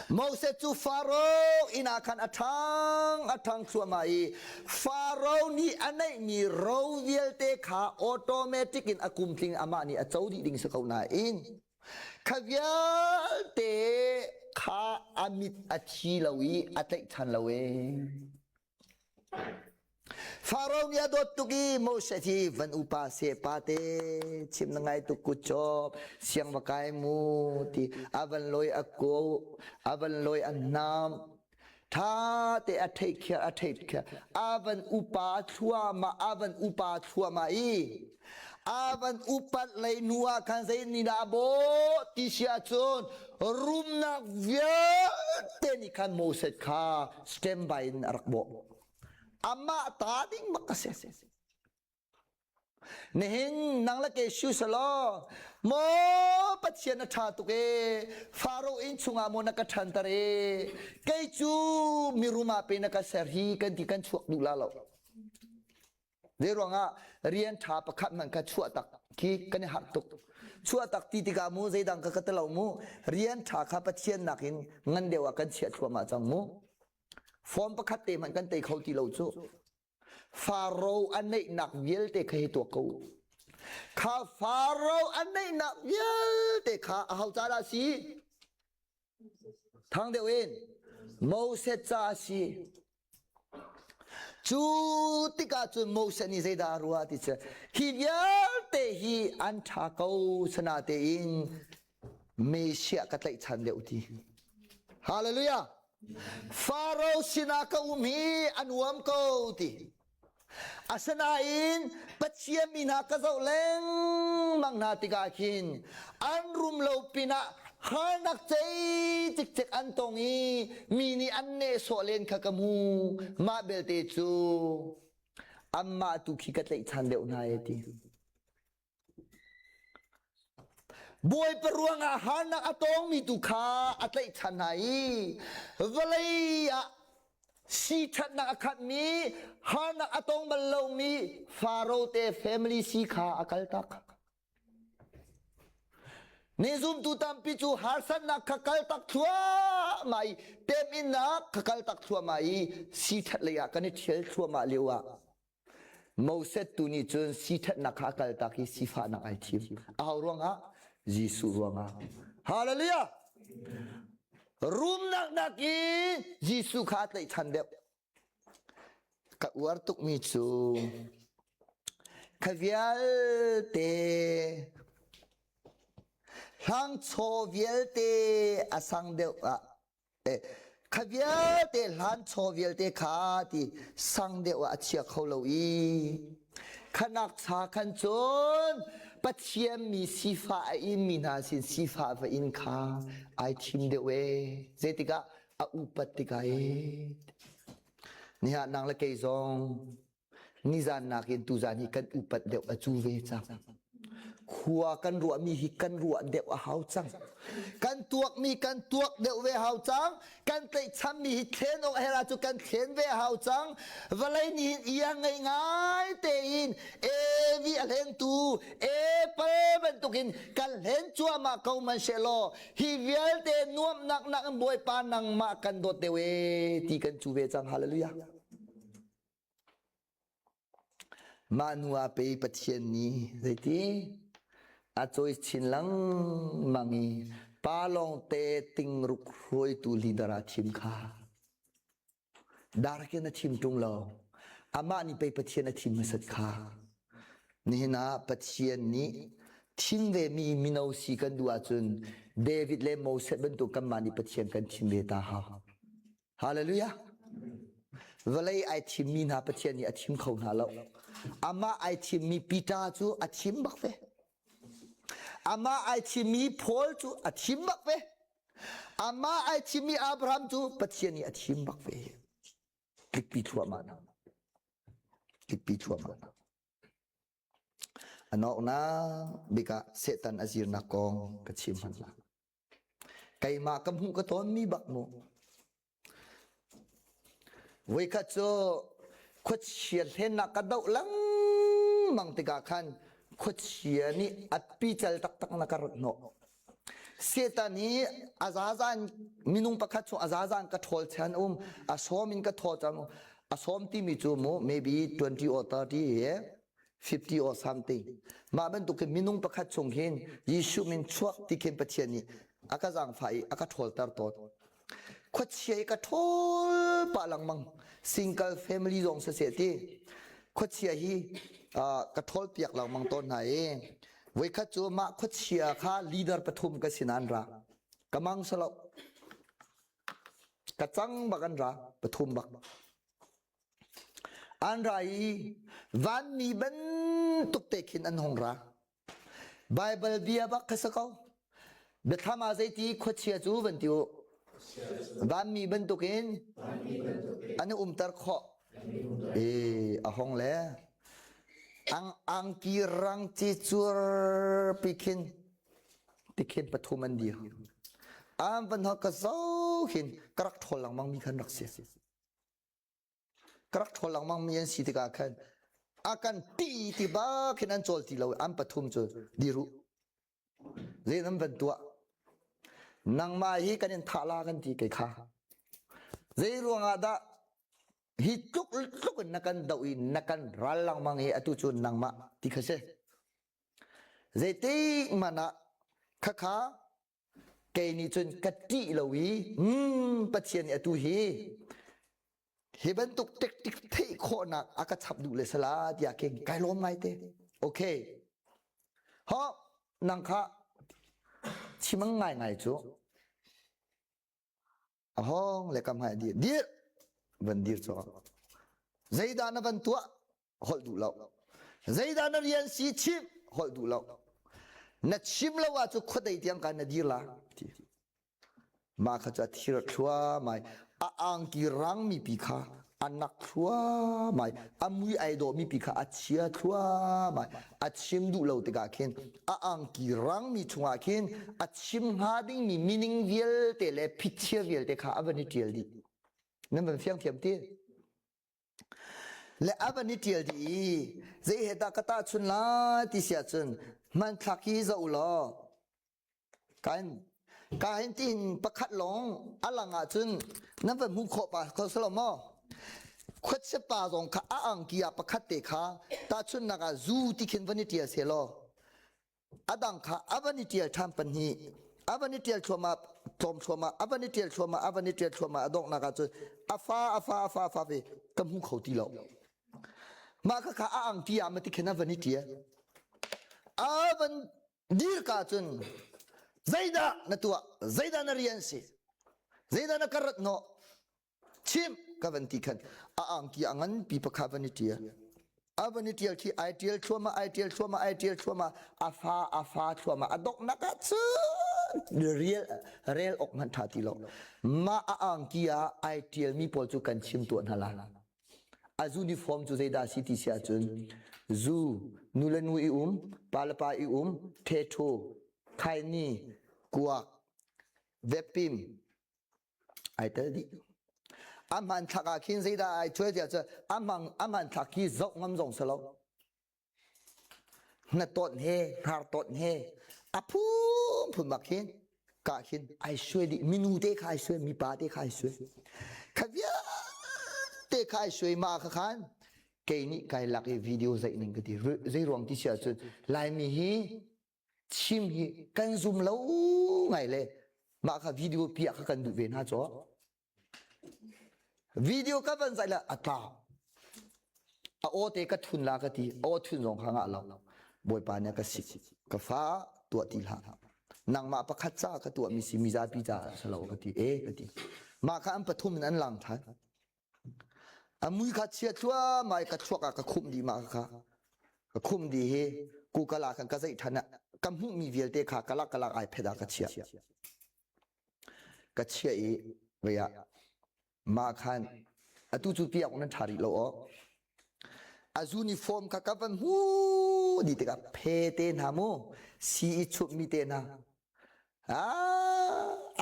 Moses cu Faro inn ah khan a ṭhang a ṭhang thluahmah i Faro nih a neihmi ro vialte kha automatic in a kumtling amah nih a co dih ding si ko nain kha vialte kha a mit a thi lo i a tlaihchan lo ee. Faro nih a dawt tuk i Moses hi van upa seh pate chim na ngai tuk kutcawp siang va kai mu ti a van lawi a ko a van lawi a hnam tha te a theih khia a theih khia a van upa thluahmah a van upa thluahmah i a van upat lei nu ah khan zei ni dah bawh ti si ahcun rumnak vialte nih khan Moses kha standby in a rak bawh. Amah ta ding bak a si. Nihin nang le ke shu selaw maw Pathian a ṭha tuk e Faro inn chungah maw na ka ṭhanter e kei cu mirum ah pe na ka ser hi kan ti kan chuak duh la lo. Zei ruangah rian ṭha pakhat hmanh kha chuah tak khi kan i harh tuk. Chuah tak ti tikah mu zeidang ka ka ti lo mu rian ṭha kha Pathian nakin ngan deuh ah kan chiah thluahmah cang mu. Form pakhat te hmanh kan tei kho ti lo cu. Faro a neihnak vialte kha hi tuak ko u. Kha Faro a neihnak vialte kha a ho ca dah si? Thang deuh in Moses ca a si. Cu tikah cun Moses nih zeidah a ruah ti cu hi vialte hi an ṭha ko sana tein Messiah ka tlaihchan deuh ti. Hallelujah! Faro sinah ka um hi a nuam ko ti. Asinain Pathian mi hna ka zoh lengmang hna tikah khin an rum lo pinah harnak cei cikcek an tong i mi nih an nehsawh len kha ka hmu. Mah belte cu anmah tu khi ka tlaihchan deuh hna e ti. Bawipa ruangah harnak a tawngmi tu kha a tlaihchan hna i vawlei ah siṭhatnak a khatmi harnak a tong bal lomi Faro te family si kha a kaltak. Ni zumtu tampi cu harsatnak kha kaltak thluahmah i teminnak kha kaltak thluahmah i siṭhat lei ah kan i ṭhial thluahmah lio ah Moses tu nih cun siṭhatnak kha a kaltak i sifahnak ai thim. Aho ruangah? Jesuh ruangah. Hallelujah! Rumnak nakin Jesuh kha a tlaihchan deuh. Ka uar tukmi cu kha vialte hlangchaw vialte a sang deuh ah Kha vialte hlan chaw vialte kha ti sang deuh ah a chia kho lo i khanak cha khan cun Pathian mi sifa a in mi hna sin sifa va in kha ai thim deuh e zeitikah a upat tikah e niha nang le kei zong Nizan nakin tuzan hi kan upat deuh a cu ve cang. Khua kan ruahmi hi kan ruah deuh a hau cang. Kan tuakmi kan tuak deuh ve hau cang. Kan tlaihchammi hi thlen awk her ahcun kan thlen ve hau cang. Vawlei nih hin ia ngei ngai tein Evi a hlengtu Apple bantukin kan hlen cuahmah ko man law hi vialte nuamhnak nak in Bawipa nangmah kan dawt deuh e ti kan cu ve cang. Hallelujah. Mah hnu ah pei Pathian nih zeiti a cawi chin lengmang i pa lawngte tingruk hruaitu leader ah thim kha. Darkin a thim ṭung lo. Amah nih pei Pathian a thim hmasat kha. Nihin ah Pathian nih thim vemi mino si kan duh ahcun David le Moses bantuk kanmah nih Pathian kan thim ve ta hau. Hallelujah. Vawlei ai thimmi hna Pathian nih a thim kho hna lo. Amah ai thimmi Peter cu a thim bak ve. Amah ai thimmi Paul cu a thim bak ve. Amah ai thimmi Abraham cu Pathian nih a thim bak ve. Tlikpi thluahmah hna. Tlikpi thluahmah hna. A noknak bik ah Satan a zirnak kong ka chim hman la. Keimah ka hmuh ka tawnmi bak mu. Voikhat cu khuachia hlennak ka doh lengmang. lengmang tikah khan khuachia nih a pical taktak na ka rat hnawh. Satan hi a zaza in minung pakhat chung a zaza in ka ṭhawl chan um, a sawm in ka thaw cam a sawm timi cu mu maybe 20 or 30 he 50 or something. Mah bantuk in minung pakhat chung hin Jesuh min chuak ti khin Pathian nih a ka zaangfah i a ka ṭhawlter tawn. Khuachia i ka ṭhawl pah lengmang. Single family zong siseh ti. Khuachia hi uh, ka ṭhawl piak lengmang tawn hna i voikhat cu mah khuachia kha leader pathum ka sin an ra. Ka mang salo. Ka cang bak an ra pathum bak. An ra i vanmi bantuk te khin an hung ra. Baibal bia bak kha si ko. Biathlam ah zeiti khuachia cu van ti u. Vanmi bantukin an i umter khawh. E a hong le ang angki rang ci cur pi khin tikhin pathum an dir. An van ha ka zo hin ka rak ṭhawl lengmang mi khan rak si. Ka rak ṭhawl lengmang mi an si tikah khan a kan ti ti bak hin an cawl ti lo an pathum cu dir u. Zei nan van tuah? Nangmah hi kan in thah la kan ti kei kha. Zei ruangah dah hi tluk tluk in na kan doh i na kan ral lengmang i atu cu nangmah ti kha si. Zeitik hmanh ah khakha Kei nih cun ka ṭih lo i Pathian nih atu hi hi bantuk tactic theih khawhnak a ka chap duh le sala tiah khin kai lawm ngai te. Okay. Ho nang kha chimang ngai ngai cu a hong le kam hai dir dir van dir cho zeidah na van tuah holh duh lo zeidah na rian si chim holh duh lo na chim lo ah cu khuadei tiang kan na dir la ti mah kha cu a thir thluamai a angki rang mi pi kha a nak thluamai a mui ai dawh mi pi kha a chia thluamai a chim duh lo tikah khin a angki rang mi chungah khin a chim hnga ding mi meaning vialte le phichia vialte kha a van i ṭial dih nan van fiang thiam ti Le a van i ṭial dih i zei he dah ka tahchun lai ti si ahcun hmanthlak hi zoh u law kan ka hin tiin pakhat lawng a lang ahcun nan van hmuh khawh pa kho silo maw? Khuachia pa zong kha a angki ah pakhat te kha tahchunhnak ah zu ti khin van i ṭial sehlaw A dang kha a van i ṭial ṭhan pahnih, a van i ṭial thluahmah, tlawm thluahmah, a van i ṭial thluahmah, a van i ṭial thluahmah, a donghnak ah cun a fa, a fa, a fa, a fa ve ka hmu kho ti lo. Mah khakha a angki ah mati khin a van i ṭial. A van dir ka cun zeidah na tuah, zeidah na rian si, zeidah na ka rat hnawh, chim ka van ti khan a angki a ngan pi pakha van i ṭial a van i ṭial khi ai ṭial thluahmah ai ṭial thluahmah ai ṭial thluahmah a fa a fa thluahmah a donghnak ah cun rel rel awk hmanh ṭha ti lo mah a angki ah ai ṭial mi pawl cu kan chim tuah hna la a uniform cu zeidah si ti si ahcun zu nu le nu i um pa le pa i um ṭhethu khaini kuak vepim ai tel dih. A hmanthlak ah khin zeidah ai cuai tiah cun a hmang a hmanthlak khi zoh ngam zong si lo. Hnatawt he hnartawt he a phunphun bak khin ka khin ai suai dih minu te kha ai suai mipa te kha ai suai kha vialte kha ai suai ma kha khan kei nih kai lak i video zeih ning ka ti zei ruang ti si ahcun laimi hi chim hi kan zum lo ngai le mah kha video piah kha kan duh ve hna caw video ka van zai la a tla a aw te ka thun la ka ti aw thun zong kha ngah lo bawipa nih ka si ka fa tuah ti hlah nangmah pakhat ca ka tuah mi si mizapi ca sa lo ka ti e ka ti mah kha an pathum in an lang than A mui kha chia thluahmah i ka thluak ah ka khumh dih mah kha. Ka khumh dih hi Google ah khan ka zeih ṭhan ah ka hmuhmi vialte kha kalak kalak iPad ah ka chiah. Ka chiah i vei ah mah khan atu cu piak nan ṭha rih lo aw. A uniform kha ka van hmuh dih tikah phe te hna mu, sii i chumhmi te hna,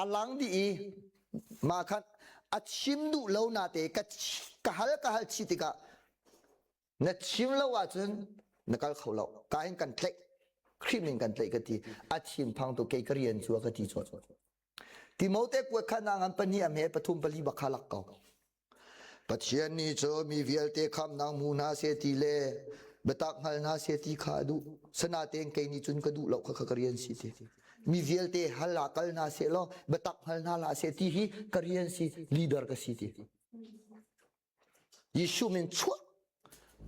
a lang dih i mah khan a chim duh lo nate ka ka hal ka hal chih tikah na chim lo ahcun Na kal kho lo. Ka hin kan tlaih. Khrih min kan tlaih ka ti. A thin phang tu kei ka rian cu ka ti chawt. Timote kuat kha na ngan pahnih a hme pathum pali bak kha lak ko. Pathian nih cu mi vialte khamnak hmu hna seh ti le biatak hngal hna seh ti kha a duh. Sanatein kei nih cun ka duh lo kha ka rian si ti. Mi vialte hal ah kal hna seh law biatak hngal hna hlah seh ti hi ka rian si, leader ka si ti. Jesuh min chuah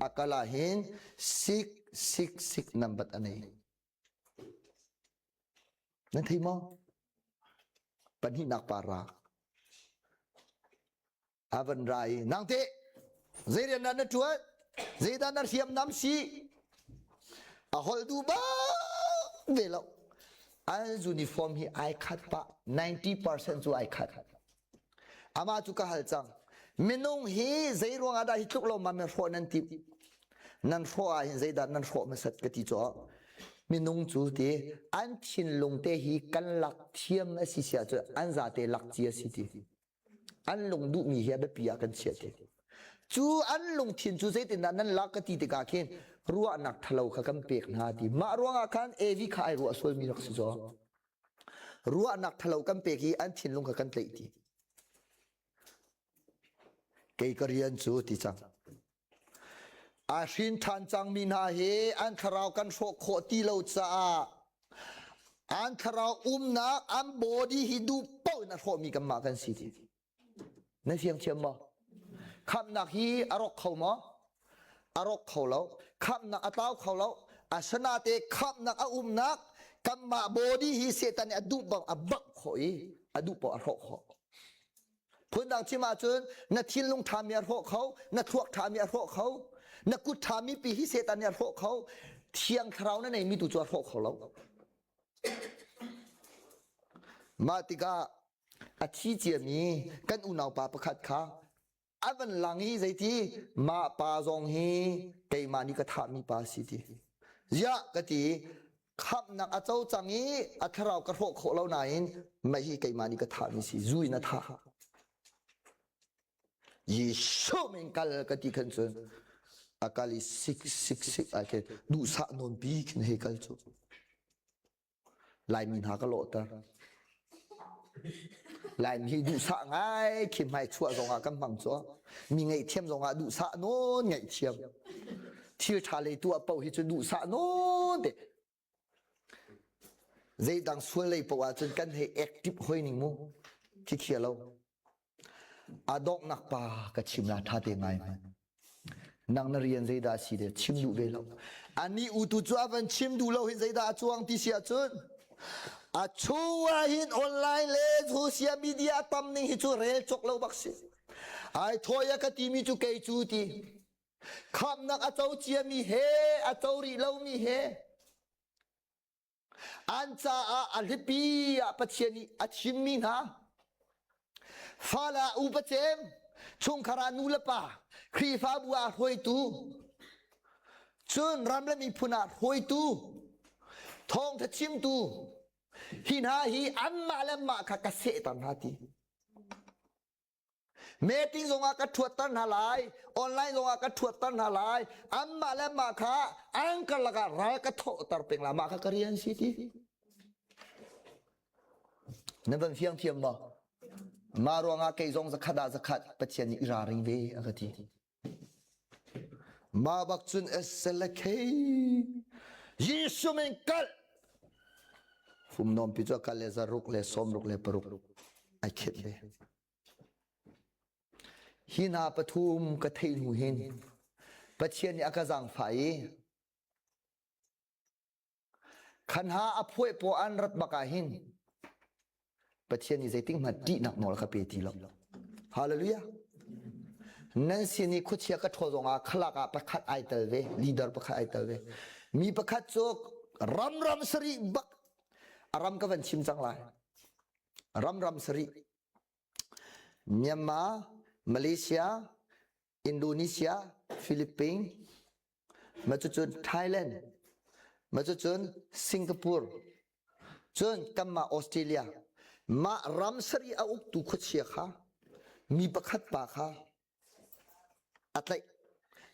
a kal ah hin 666 number a nei. Nan thei maw? Pahnihnak pa ra. A van ra i nang te zei rian dah na ṭuan? Zeidah na hriamnam si? A holh duh bak ve lo. An uniform hi ai khat pah. 90% cu ai khat. Amah cu ka hal cang. Minung hi zei ruangah dah hi tluk lo ma nan hrawh nan timh? Nan hrawh ah hin zeidah nan hrawh hmasat ka ti caw. Minung cu ti an thinlung te hi kan lak thiam a si sia cu an zate lak ci a si ti. An lung duhmi hi a biapi ah kan chiah ti. Cu an lungthin cu zeitindah nan lak ka ti tikah khin ruahnak ṭhalo kha kan pek hna ti. Mah ruangah khan Evi kha ai ruah sualmi rak si caw. Ruahnak ṭhalo kan pek i an thinlung kha kan tlaih ti. Kei ka rian cu ti cang. A hrin ṭhan cangmi hna hi an thlarau kan hrawh khawh ti lo caah an thlarau umnak an body hi duh paoh in a hrawhmi kanmah kan si ti. Na fiang thiam maw? Khamhnak hi a rawk kho maw? A rawk kho lo. Khamhnak a tlau kho lo. Asinain khamhnak a umnak kanmah body hi Satan nih a duh bang a bangh khawh i a duh paoh a hrawh khawh. Phundang chim ahcun na thinlung ṭhami a hrawh kho, na thluak ṭhami a hrawh kho, na kut ṭhami pi hi Satan nih a hrawh kho, thiang thlarau na neimi tu cu a hrawh kho lo. Mah tikah a thi ciami kan unaupa pakhat kha a van lang i zeiti mah pa zong hi keimah nih ka thahmi pa a si ti ziah ka ti khamhnak a co cang i a thlarau ka hrawh khawh lo nain mah hi keimah nih ka thahmi si zu in a thah Jesuh min kal ka ti khan cun a kal i sik sik sik ai khin duhsah nawn pi khin hei kal cu Laimi hna ka lawhter. Laimi hi duhsah ngai khi hmai chuah zongah kan hmang cu. Mi ngaihthiam zongah duhsah nawn ngaihthiam. Thil ṭha lei tuah paoh hi cu duhsah nawn te. Zeidang sual lei paoh ahcun kan hei active hoi ning mu. Khi khia lo. A donghnak pa ka chim la ṭha te ngai hmanh. Nang na rian zeidah a si le chim duh ve lo. Anih utu cu a van chim duh lo hi zeidah a cuang ti si ahcun a chung ah hin online le social media a tam ning hi cu rel cawk lo bak si. Ai thawi a ka timi cu kei cu ti. Khamnak a co ciami he a co rih lomi he An caah a hlipi ah Pathian nih a thimmi hna fale ah upa cem, chungkhar ah nu le pa, Khrihfabu ah hruaitu, cun ram le miphun ah hruaitu, thawngtha chimtu, hi hna hi anmah le mah kha ka sehter hna ti. Meeting zongah ka ṭhuatter hna lai, online zongah ka ṭhuatter hna lai. Anmah le mah kha an karlak ah ral ka thawhter peng lai. Mah kha ka rian si ti. Na van fiang thiam maw? Mah ruangah kei zong zakhat ah zakhat Pathian nih i ralring ve a ka ti. Mah bak cun SLK Jesuh min kal Fumnom pi cu a kal le zaruk le sawmruk le paruk ai khep ve. Hi hna pathum ka theih hnu hin Pathian nih a ka zaangfah i Khan ha a phuai paw an rat bak ah hin Pathian nih zeitik hmanh ṭihnak nawl ka pe ti lo. Hallelujah. Nan sin i khuachia ka ṭhawl zongah khalak ah pakhat ai tel ve, leader pakhat ai tel ve. Mi pakhat cu ram ram sarih bak a ram ka van chim cang lai. Ram ram sarih. Myanmar, Malaysia, Indonesia, Philippines, ma cucun Thailand, ma cucun Singapore, cun kanmah Australia, mah ram sarih a uktu khuachia kha mi pakhat pa kha a tlaih.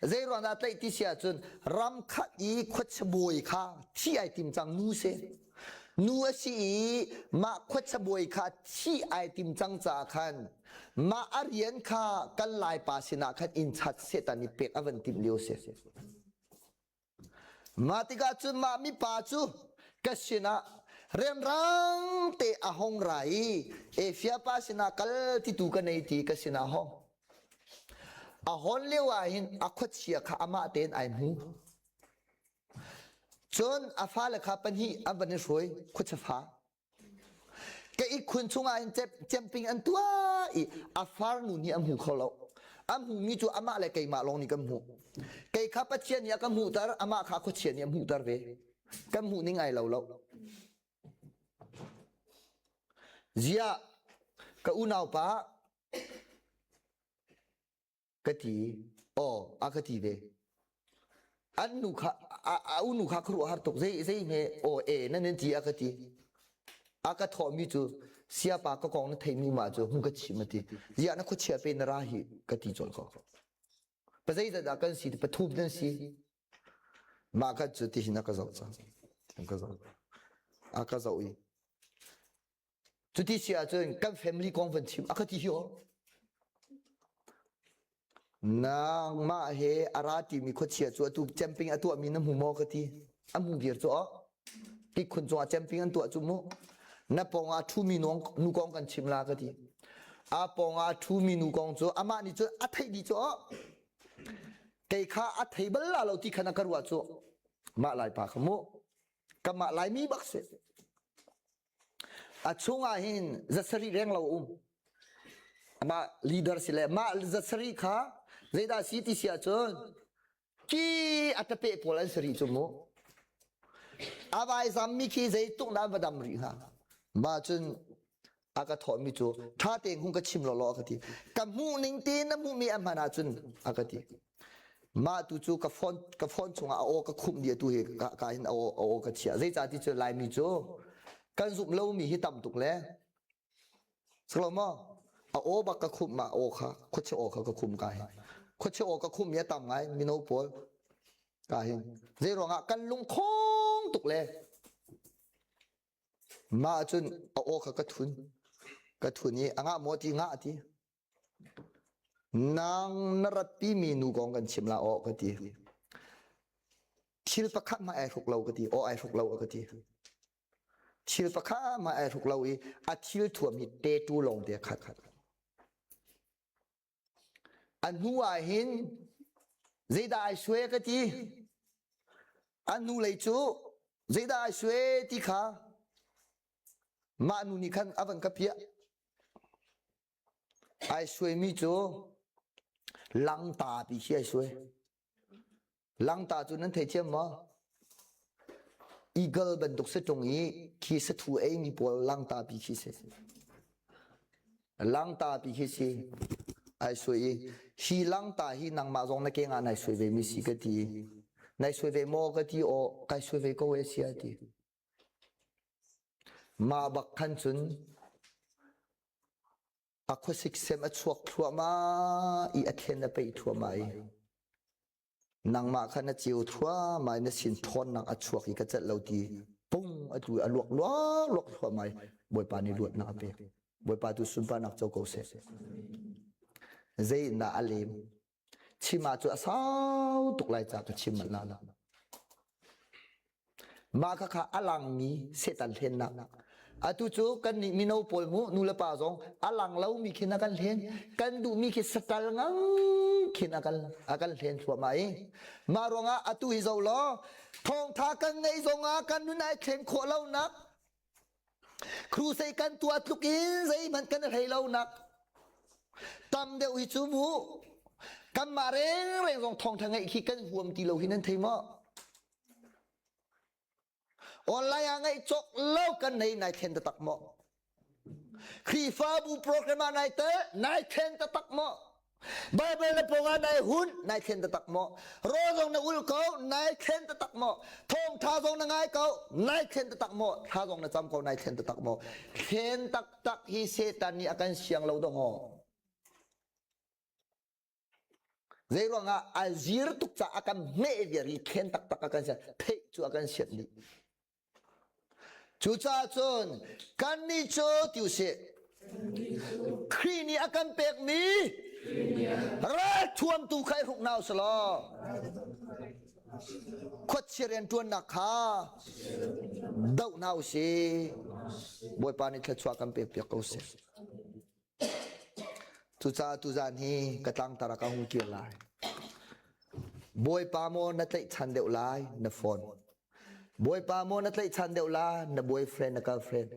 Zei ruang dah tlaih ti si ahcun ram khat i khuachabawi kha thi ai tim cang nu si. Nu a si i mah khuachabawi kha thi ai tim cang caah khan mah a rian kha kan Laipa sinah khan inn chat Satan nih pek a van timh lio si. Mah tikah cun mah mipa cu ka sinah rianrang te a hong ra i Efia pa sinah kal titu ka nei ti ka sinah hong. A hawn lio ah hin a khuachia kha amah tein ai hmu. Cun a fale kha pahnih an van i hruai khuachia fa. Ka ihkhun chungah hin camping an tuah i a farnu nih a hmu kho lo. A hmumi cu amah le keimah lawng nih kan hmuh. Kei kha Pathian nih a ka hmuhter, amah kha khuachia nih a hmuhter ve. Kan hmuh ning ai lo lo. Ziah ka unaupa Ka ti. Aw, a ka ti ve. An nu kha a unu kha khuaruahhar tuk zei zei hme aw e nan in ti a ka ti. A ka thawhmi cu siapa ka kong na theimi ma cu hung ka chim a ti. Ziah na khuachia pe na ra hi ka ti colh ko. Pa zeizat dah kan si pathum nan si. Mah kha cu ti hin a ka zoh cang. Ka zoh. A ka zoh i Cuti si ahcun kan family kong van chim a ka ti hi aw. Nangmah he a ra timi khuachia cu atu camping a tuahmi na hmu maw ka ti. A hmu viar cu aw. Kikhun cungah camping an tuah cu mu. Na pawng ah ṭhumi nu kong kan chim la ka ti. A pawng ah ṭhumi nu kong cu amah nih cun a theih dih cu aw. Kei kha a thei bal la lo ti khan a ka ruah cu. Mah lai pa kha mu. Kamah Laimi bak si. A chungah hin zasarih reng lo um. Amah leader si le mah zasarih kha zeidah si ti si ahcun ki a tape pawl an si rih cu mu. A vai zammi khi zeituk dah an va dam rih hnga. Mah cun a ka thawhmi cu ṭha tein hung ka chim lawlaw a ka ti. Ka hmuh ning tein na hmuhmi a hman ahcun a ka ti. Mah tu cu ka phone ka phone chungah a aw ka khumh dih atu hi ka, ka hin a aw, a aw ka chiah. Zeicah ti cu Laimi cu kan zumh lomi hi tam tuk le Silo maw? A aw bak ka khumh ma aw kha khuachia aw kha ka khum ka hin. Khuachia aw ka khum mi a tam ngai mino pawl ka hin. Zei ruangah kan lungkhong tuk le Mah ahcun a aw kha ka thun. Ka thun i a ngah maw ti ngah a ti. Nang na ratpimi nu kong kan chim la aw ka ti. Thil pakhat hmanh ai hruk lo ka ti. Aw ai hruk lo a ka ti. Thil pakhat hmanh ai hruk lo i a thil thuam hi tattoo lawng te a khat. A hnu ah hin zeidah ai suai ka ti? A hnulei cu zeidah ai suai ti kha mah nu nih khan a van ka piah. Ai suaimi cu langta pi khi ai suai. Langta cu nan thei thiam maw? Eagle bantuk si ṭung i khi sathu eimi pawl langta pi khi si. Langta pi khi si. Ai suai i hi langta hi nangmah zong na keng ah nai suai ve mi si ka ti. Nai suai ve maw ka ti aw kai suai ve ko e si a ti. Mah bak khan cun A khuasik sem a chuak thluahmah i a thlen a peih thluahmah i nangmah kha na ceu thluahmah i na sin ṭhawnnak a chuak i ka celh lo ti pung a tlu i a luak luak luak thluahmah i Bawipa nih luatnak a pek. Bawipa tu sunparnak co ko seh. Zei in dah a lem? Chim ah cu a sau tuk lai ca ka chim manh la lo. Mah khakha a langmi Satan hlennak. Atu cu kannih mino pawl mu nu le pa zong a lang lomi khin a kan hlen. Kan duhmi khi satal ngang khin a kan a kan hlen thluahmah i. Mah ruangah atu hi zo law thawngtha kan ngeih zongah kan nun ai thlen khawh lonak Crusade kan tuah tluk in zeihmanh kan i hlei lonak tam deuh hi cu mu kanmah rengreng zong thawngtha ngeih khi kan huam ti lo hi nan thei maw? Online ah ngeih cawk lo kan nei nai thlen taktak maw? Khrihfabu program ah nai tel nai thlen taktak maw? Bible na pawng ah nai hun nai thlen taktak maw? Rawl zong na ul ko nai thlen taktak maw? Thawngtha zong na ngai ko nai thlen taktak maw? Thla zong na cam ko nai thlen taktak maw? Thlen taktak hi Satan nih a kan siang lo dawh. Zeiruangah a zir tuk caah a kan hmeh viar i thlen taktak a kan sian theih cu a kan sianh dih. Cucaah cun kannih cu ti usih Khrih nih a kan pekmi ralthuam tu kha i hruk hna usih law khuachia rianṭuannak kha doh hna usih. Bawipa nih thluachuah kan pek piak ko seh. Cucaah tuzaan hi ka tlangtar ah ka hung kir lai. Bawipa maw na tlaihchan deuh lai na phone. Bawipa maw na tlaihchan deuh la na boyfriend na girlfriend.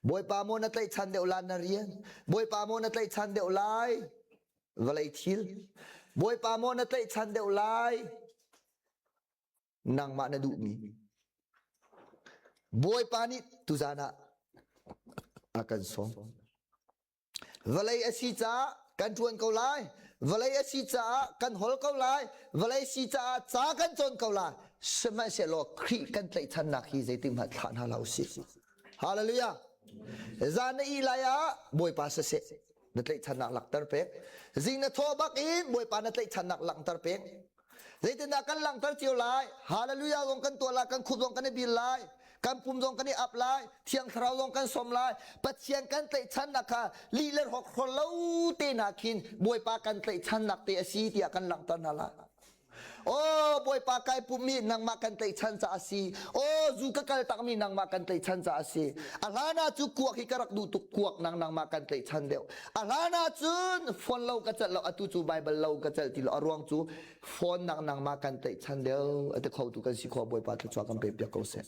Bawipa maw na tlaihchan deuh la na rian. Bawipa maw na tlaihchan deuh lai vawlei thil. Bawipa maw na tlaihchan deuh lai nangmah na duhmi. Bawipa nih tuzaan ah a kan sawm. Vawlei a si caah kan ṭuan ko lai. Vawlei a si caah kan hol ko lai. Vawlei si caah ca kan cawn ko lai. Sihmanhsehlaw Khrih kan tlaihchannak hi zeitinhmanh thlah hna hlah usih. Hallelujah. Zan na ih lai ah Bawipa siseh na tlaihchannak langhter pek. Zing na thawh bak in Bawipa na tlaihchannak langhter pek. Zeitindah kan langhter cio lai? Hallelujah zong kan tuah lai, kan khup zong kan i bil lai, kan pum zong kan i ap lai, Thiang Thlarau zong kan sawm lai. Pathian kan tlaihchannak kha lih le hrawkhrol lo te hna khin Bawipa kan tlaihchannak te a si tiah kan langhter hna lai. Oh Bawipa kai pummi nangmah kan tlaihchan caah a si. Oh zu ka kal takmi nangmah kan tlaihchan caah a si. A hlan ah cu kuak hi ka rak duh tuk kuak nang nangmah kan tlaihchan deuh. A hlan ah cun phone lo ka celh lo atu cu Bible lo ka celh ti lo a ruang cu phone nak nangmah kan tlaihchan deuh a ti kho tu kan si kho Bawipa thluachuah kan pe piak ko seh.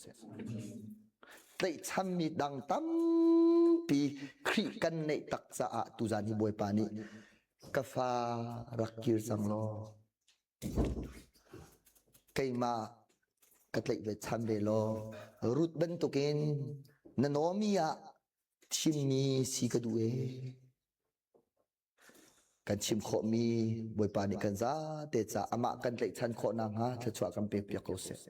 Tlaihchanmi dang tampi Khrih kan neih tak caah tuzan hi Bawipa nih ka fa rak kir cang law keimah ka tlaih ve chan ve law Ruth bantukin na Naomi ah thimmi si ka duh ee. Kan chim khawhmi Bawipa nih kan zate ca amah kan tlaihchan khawh nakhnga thluachuah kan pek piak ko seh.